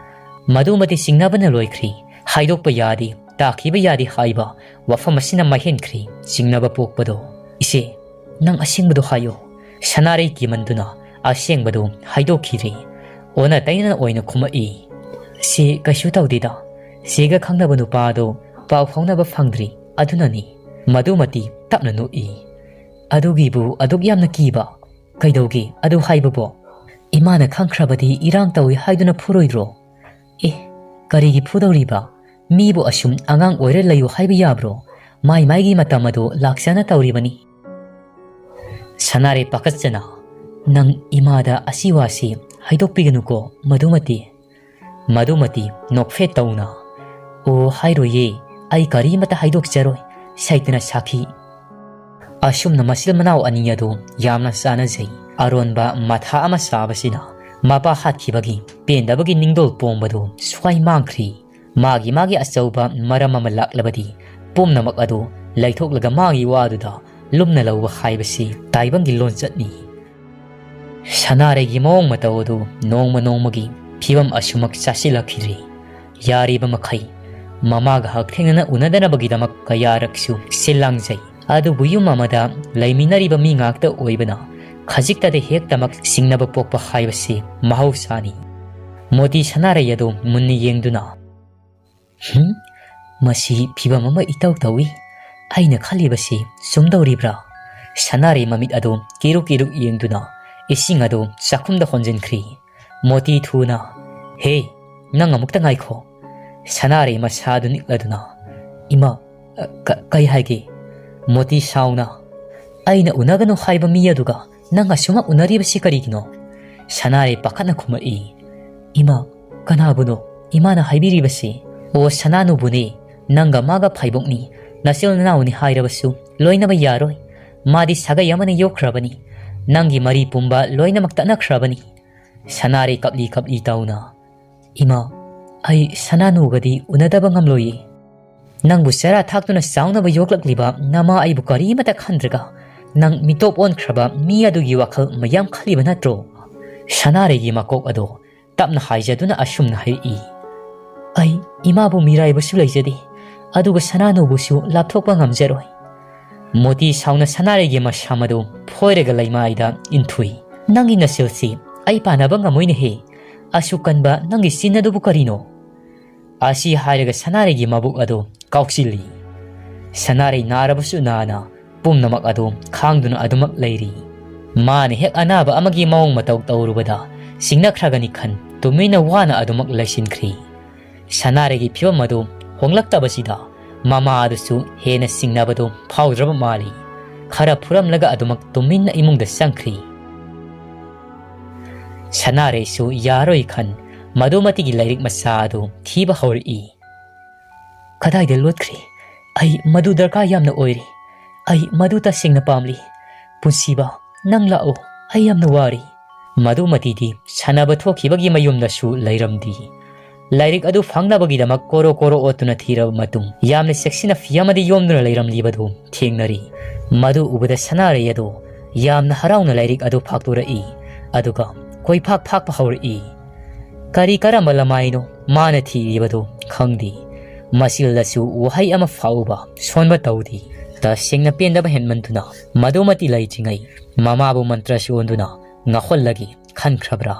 ꯃꯗꯨꯃꯗꯤ ꯆꯤꯡꯅꯕꯅ ꯂꯣꯏꯈ꯭ꯔꯤ꯫ ꯍꯥꯏꯗꯣꯛꯄ ꯌꯥꯗꯦ, ꯇꯥꯛꯈꯤꯕ ꯌꯥꯗꯦ ꯍꯥꯏꯕ ꯋꯥꯐꯝ ꯑꯁꯤꯅ ꯃꯥꯏꯍꯦꯟꯈ꯭ꯔꯤ ꯆꯤꯡꯅꯕ ꯄꯣꯛꯄꯗꯣ꯫ "ꯏꯆꯦ, ꯅꯪ ꯑꯁꯦꯡꯕꯗꯣ ꯍꯥꯏꯌꯣ꯫" ꯁꯅꯥꯔꯩ ꯀꯤꯃꯟꯗꯨꯅ ꯑꯁꯦꯡꯕꯗꯨ ꯍꯥꯏꯗꯣꯛꯈꯤꯔꯦ꯫ ꯑꯣꯟꯅ ꯇꯩꯅꯅ ꯑꯣꯏꯅ ꯈꯨꯝꯃꯛꯏ꯫ "ꯁꯤ ꯀꯩꯁꯨ ꯇꯧꯗꯦꯗ꯫ ꯁꯤꯒ ꯈꯪꯅꯕ ꯅꯨꯄꯥꯗꯣ ꯄꯥꯎ ꯐꯥꯎꯅꯕ ꯐꯪꯗ꯭ꯔꯤ, ꯑꯗꯨꯅꯅꯤ꯫" ꯃꯗꯨꯃꯗꯤ ꯇꯞꯅ ꯅꯣꯛꯏ꯫ "ꯑꯗꯨꯒꯤꯕꯨ ꯑꯗꯨꯛ ꯌꯥꯝꯅ ꯀꯤꯕ? ꯀꯩꯗꯧꯒꯦ ꯑꯗꯨ ꯍꯥꯏꯕꯕꯣ? ꯏꯃꯥꯅ ꯈꯪꯈ꯭ꯔꯕꯗꯤ ꯏꯔꯥꯡ ꯇꯧꯏ ꯍꯥꯏꯗꯨꯅ ꯐꯨꯔꯣꯏꯗ꯭ꯔꯣ?" "ꯑꯦ, ꯀꯔꯤꯒꯤ ꯐꯨꯗꯧꯔꯤꯕ? ꯃꯤꯕꯨ ꯑꯁꯨꯝ ꯑꯉꯥꯡ ꯑꯣꯏꯔ ꯂꯩꯌꯨ ꯍꯥꯏꯕ ꯌꯥꯕ꯭ꯔꯣ? ꯃꯥꯏ ꯃꯥꯏꯒꯤ ꯃꯇꯝ ꯑꯗꯨ ꯂꯥꯛꯆꯅ ꯇꯧꯔꯤꯕꯅꯤ꯫" ꯁꯅꯥꯔꯩ ꯄꯥꯈꯠꯆꯅ, "ꯅꯪ ꯏꯃꯥꯗ ꯑꯁꯤ ꯋꯥꯁꯤ ꯍꯥꯏꯗꯣꯛꯄꯤꯒꯅꯨꯀꯣ, ꯃꯗꯨꯃꯗꯤ꯫" ꯃꯗꯨꯃꯗꯤ ꯅꯣꯛꯐꯦꯠ ꯇꯧꯅ, "ꯑꯣ, ꯍꯥꯏꯔꯣꯏꯌꯦ, ꯑꯩ ꯀꯔꯤꯃꯇ ꯍꯥꯏꯗꯣꯛꯆꯔꯣꯏ, ꯁꯩꯇꯅ ꯁꯥꯈꯤ꯫" ꯑꯁꯨꯝꯅ ꯃꯆꯤꯜ ꯃꯅꯥꯎ ꯑꯅꯤ ꯑꯗꯨ ꯌꯥꯝꯅ ꯆꯥꯅꯖꯩ꯫ ꯑꯔꯣꯟꯕ ꯃꯊꯥ ꯑꯃ ꯁꯥꯕꯁꯤꯅ ꯃꯄꯥ ꯍꯥꯠꯈꯤꯕꯒꯤ ꯄꯦꯟꯗꯕꯒꯤ ꯅꯤꯡꯗꯣꯜ ꯄꯣꯝꯕꯗꯨ ꯁ꯭ꯋꯥꯏ ꯃꯥꯡꯈ꯭ꯔꯤ꯫ ꯃꯥꯒꯤ ꯃꯥꯒꯤ ꯑꯆꯧꯕ ꯃꯔꯝ ꯑꯃ ꯂꯥꯛꯂꯕꯗꯤ ꯄꯨꯝꯅꯃꯛ ꯑꯗꯨ ꯂꯩꯊꯣꯛꯂꯒ ꯃꯥꯒꯤ ꯋꯥꯗꯨꯗ ꯂꯨꯝꯅ ꯂꯧꯕ ꯍꯥꯏꯕꯁꯤ ꯇꯥꯏꯕꯪꯒꯤ ꯂꯣꯟꯆꯠꯅꯤ꯫ ꯁꯅꯥꯔꯩꯒꯤ ꯃꯑꯣꯡ ꯃꯇꯧ ꯑꯗꯨ ꯅꯣꯡꯃ ꯅꯣꯡꯃꯒꯤ ꯐꯤꯕꯝ ꯑꯁꯨꯃꯛ ꯆꯥꯁꯤꯜꯂꯛꯈꯤꯗ꯭ꯔꯤ꯫ ꯌꯥꯔꯤꯕ ꯃꯈꯩ ꯃꯃꯥꯒ ꯍꯛꯊꯦꯡꯅꯅ ꯎꯅꯗꯅꯕꯒꯤꯗꯃꯛ ꯀꯌꯥꯔꯛꯁꯨ ꯁꯤꯜ ꯂꯥꯡꯖꯩ꯫ ꯑꯗꯨꯕꯨ ꯌꯨꯝ ꯑꯃꯗ ꯂꯩꯃꯤꯟꯅꯔꯤꯕ ꯃꯤ ꯉꯥꯛꯇ ꯑꯣꯏꯕꯅ ꯈꯖꯤꯛꯇꯗ ꯍꯦꯛꯇꯃꯛ ꯆꯤꯡꯅꯕ ꯄꯣꯛꯄ ꯍꯥꯏꯕꯁꯤ ꯃꯍꯧꯁꯥꯅꯤ꯫ ꯃꯣꯇꯤ ꯁꯅꯥꯔꯩ ꯑꯗꯨ ꯃꯨꯟꯅ ꯌꯦꯡꯗꯨꯅ, "ꯍꯨꯝ, ꯃꯁꯤ ꯐꯤꯕꯝ ꯑꯃ ꯏꯇꯧ ꯇꯧꯏ꯫ ꯑꯩꯅ ꯈꯜꯂꯤꯕꯁꯤ ꯆꯨꯝꯗꯧꯔꯤꯕ꯭ꯔꯥ?" ꯁꯅꯥꯔꯩ ꯃꯃꯤꯠ ꯑꯗꯨ ꯀꯤꯔꯨꯛ ꯀꯤꯔꯨꯛ ꯌꯦꯡꯗꯨꯅ ꯏꯁꯤꯡ ꯑꯗꯨ ꯆꯥꯛꯈꯨꯝꯗ ꯍꯣꯟꯖꯤꯟꯈ꯭ꯔꯤ꯫ ꯃꯣꯇꯤ ꯊꯨꯅ, "ꯍꯦ, ꯅꯪ ꯑꯃꯨꯛꯇ ꯉꯥꯏꯈꯣ꯫" ꯁꯅꯥꯔꯩ ꯃꯁꯥꯗꯨ ꯅꯤꯛꯂꯗꯨꯅ, "ꯏꯃꯥ, ꯑ, ꯀ-, ꯀꯩ ꯍꯥꯏꯒꯦ?" ꯃꯣꯇꯤ ꯁꯥꯎꯅ, "ꯑꯩꯅ ꯎꯅꯒꯅꯨ ꯍꯥꯏꯕ ꯃꯤ ꯑꯗꯨꯒ ꯅꯪ ꯑꯁꯨꯃꯛ ꯎꯅꯔꯤꯕꯁꯤ ꯀꯔꯤꯒꯤꯅꯣ?" ꯁꯅꯥꯔꯩ ꯄꯥꯈꯠꯅ ꯈꯨꯝꯃꯛꯏ, "ꯏꯃꯥ, ꯀꯅꯥꯕꯨꯅꯣ ꯏꯃꯥꯅ ꯍꯥꯏꯕꯤꯔꯤꯕꯁꯤ?" "ꯑꯣ, ꯁꯅꯥꯅꯨꯕꯨꯅꯦ꯫ ꯅꯪꯒ ꯃꯥꯒ ꯐꯥꯏꯕꯣꯛꯅꯤ, ꯅꯆꯤꯜ ꯅꯅꯥꯎꯅꯤ ꯍꯥꯏꯔꯕꯁꯨ ꯂꯣꯏꯅꯕ ꯌꯥꯔꯣꯏ꯫ ꯃꯥꯗꯤ ꯁꯥꯒꯩ ꯑꯃꯅ ꯌꯣꯛꯈ꯭ꯔꯕꯅꯤ꯫ ꯅꯪꯒꯤ ꯃꯔꯤ ꯄꯨꯝꯕ ꯂꯣꯏꯅꯃꯛ ꯇꯠꯅꯈ꯭ꯔꯕꯅꯤ꯫" ꯁꯅꯥꯔꯩ ꯀꯞꯂꯤ ꯀꯞꯂꯤ ꯇꯧꯅ, "ꯏꯃꯥ, ꯑꯩ ꯁꯅꯥꯅꯨꯒꯗꯤ ꯎꯅꯗꯕ ꯉꯝꯂꯣꯏꯌꯦ꯫ ꯅꯪꯕꯨ ꯆꯔꯥ ꯊꯥꯛꯇꯨꯅ ꯆꯥꯎꯅꯕ ꯌꯣꯛꯂꯛꯂꯤꯕ ꯅꯃꯥ ꯑꯩꯕꯨ ꯀꯔꯤꯃꯇ ꯈꯟꯗ꯭ꯔꯒ ꯅꯪ ꯃꯤꯇꯣꯞ ꯑꯣꯟꯈ꯭ꯔꯕ ꯃꯤ ꯑꯗꯨꯒꯤ ꯋꯥꯈꯜ ꯃꯌꯥꯝ ꯈꯜꯂꯤꯕ ꯅꯠꯇ꯭ꯔꯣ?" ꯁꯅꯥꯔꯩꯒꯤ ꯃꯀꯣꯛ ꯑꯗꯨ ꯇꯞꯅ ꯍꯥꯏꯖꯗꯨꯅ ꯑꯁꯨꯝꯅ ꯍꯥꯏꯔꯛꯏ, "ꯑꯩ ꯏꯃꯥꯕꯨ ꯃꯤꯔꯥꯏꯕꯁꯨ ꯂꯩꯖꯗꯦ, ꯑꯗꯨꯒ ꯁꯅꯥꯅꯨꯕꯨꯁꯨ ꯂꯥꯞꯊꯣꯛꯄ ꯉꯝꯖꯔꯣꯏ꯫" ꯃꯣꯇꯤ ꯁꯥꯎꯅ ꯁꯅꯥꯔꯩꯒꯤ ꯃꯁꯝ ꯑꯗꯨ ꯐꯣꯏꯔꯒ ꯂꯩꯃꯥꯏꯗ ꯏꯟꯊꯨꯏ꯫ "ꯅꯪꯒꯤ ꯅꯁꯤꯜꯁꯤ ꯑꯩ ꯄꯥꯟꯅꯕ ꯉꯝꯃꯣꯏꯅꯦꯍꯦ꯫ ꯑꯁꯨꯛ ꯀꯟꯕ ꯅꯪꯒꯤ ꯆꯤꯟ ꯑꯗꯨꯕꯨ ꯀꯔꯤꯅꯣ?" ꯑꯁꯤ ꯍꯥꯏꯔꯒ ꯁꯅꯥꯔꯩꯒꯤ ꯃꯕꯨꯛ ꯑꯗꯨ ꯀꯥꯎꯆꯤꯜꯂꯤ꯫ ꯁꯅꯥꯔꯩ ꯅꯥꯔꯕꯁꯨ ꯅꯥꯅ ꯄꯨꯝꯅꯃꯛ ꯑꯗꯨ ꯈꯥꯡꯗꯨꯅ ꯑꯗꯨꯃꯛ ꯂꯩꯔꯤ꯫ ꯃꯥꯅ ꯍꯦꯛ ꯑꯅꯥꯕ ꯑꯃꯒꯤ ꯃꯑꯣꯡ ꯃꯇꯧ ꯇꯧꯔꯨꯕꯗ ꯁꯤꯡꯅꯈ꯭ꯔꯒꯅꯤ ꯈꯟ ꯇꯨꯃꯤꯟꯅ ꯋꯥꯅ ꯑꯗꯨꯃꯛ ꯂꯩꯁꯤꯟꯈ꯭ꯔꯤ꯫ ꯁꯅꯥꯔꯩꯒꯤ ꯐꯤꯕꯝ ꯑꯗꯨ ꯍꯣꯡꯂꯛꯇꯕꯁꯤꯗ ꯃꯃꯥ ꯑꯗꯨꯁꯨ ꯍꯦꯟꯅ ꯁꯤꯡꯅꯕꯗꯨ ꯐꯥꯎꯗ꯭ꯔꯕ ꯃꯥꯜꯂꯤ꯫ ꯈꯔ ꯐꯨꯔꯝꯂꯒ ꯑꯗꯨꯃꯛ ꯇꯨꯃꯤꯟꯅ ꯏꯃꯨꯡꯗ ꯆꯪꯈ꯭ꯔꯤ꯫ ꯁꯅꯥꯔꯩꯁꯨ ꯌꯥꯔꯣꯏ ꯈꯟ ꯃꯗꯨꯃꯇꯤꯒꯤ ꯂꯥꯏꯔꯤꯛ ꯃꯆꯥ ꯑꯗꯨ ꯊꯤꯕ ꯍꯧꯔꯛꯏ꯫ "ꯀꯗꯥꯏꯗ ꯂꯣꯠꯈ꯭ꯔꯦ? ꯑꯩ ꯃꯗꯨ ꯗꯔꯀꯥꯔ ꯌꯥꯝꯅ ꯑꯣꯏꯔꯤ꯫ ꯑꯩ ꯃꯗꯨ ꯇꯁꯦꯡꯅ ꯄꯥꯝꯂꯤ꯫ ꯄꯨꯟꯁꯤꯕ, ꯅꯪ ꯂꯥꯛꯑꯣ, ꯑꯩ ꯌꯥꯝꯅ ꯋꯥꯔꯤ꯫" ꯃꯗꯨꯃꯇꯤꯗꯤ ꯁꯥꯟꯅꯕ ꯊꯣꯛꯈꯤꯕꯒꯤ ꯃꯌꯨꯝꯗꯁꯨ ꯂꯩꯔꯝꯗꯦ꯫ ꯂꯥꯏꯔꯤꯛ ꯑꯗꯨ ꯐꯪꯅꯕꯒꯤꯗꯃꯛ ꯀꯣꯔꯣ ꯀꯣꯔꯣ ꯑꯣꯠꯇꯨꯅ ꯊꯤꯔꯕ ꯃꯇꯨꯡ ꯌꯥꯝꯅ ꯆꯦꯛꯁꯤꯟꯅ ꯐꯤ ꯑꯃꯗ ꯌꯣꯝꯗꯨꯅ ꯂꯩꯔꯝꯂꯤꯕꯗꯨ ꯊꯦꯡꯅꯔꯤ꯫ ꯃꯗꯨ ꯎꯕꯗ ꯁꯅꯥꯔꯩ ꯑꯗꯨ ꯌꯥꯝꯅ ꯍꯔꯥꯎꯅ ꯂꯥꯏꯔꯤꯛ ꯑꯗꯨ ꯐꯥꯛꯇꯣꯔꯛꯏ, ꯑꯗꯨꯒ ꯀꯣꯏꯐꯥꯛ ꯐꯥꯛꯄ ꯍꯧꯔꯛꯏ꯫ ꯀꯔꯤ ꯀꯔꯝꯕ ꯂꯃꯥꯏꯅꯣ ꯃꯥꯅ ꯊꯤꯔꯤꯕꯗꯨ ꯈꯪꯗꯦ꯫ ꯃꯆꯤꯜꯗꯁꯨ ꯋꯥꯍꯩ ꯑꯃ ꯐꯥꯎꯕ ꯁꯣꯟꯕ ꯇꯧꯗꯦ꯫ ꯇꯁꯦꯡꯅ ꯄꯦꯟꯗꯕ ꯍꯦꯟꯃꯟꯗꯨꯅ ꯃꯗꯨꯃꯇꯤ ꯂꯩꯇ꯭ꯔꯤꯉꯩ ꯃꯃꯥꯕꯨ ꯃꯟꯇ꯭ꯔ ꯁꯣꯟꯗꯨꯅ ꯉꯥꯎꯍꯜꯂꯒꯦ ꯈꯟꯈ꯭ꯔꯕ꯭ꯔꯥ?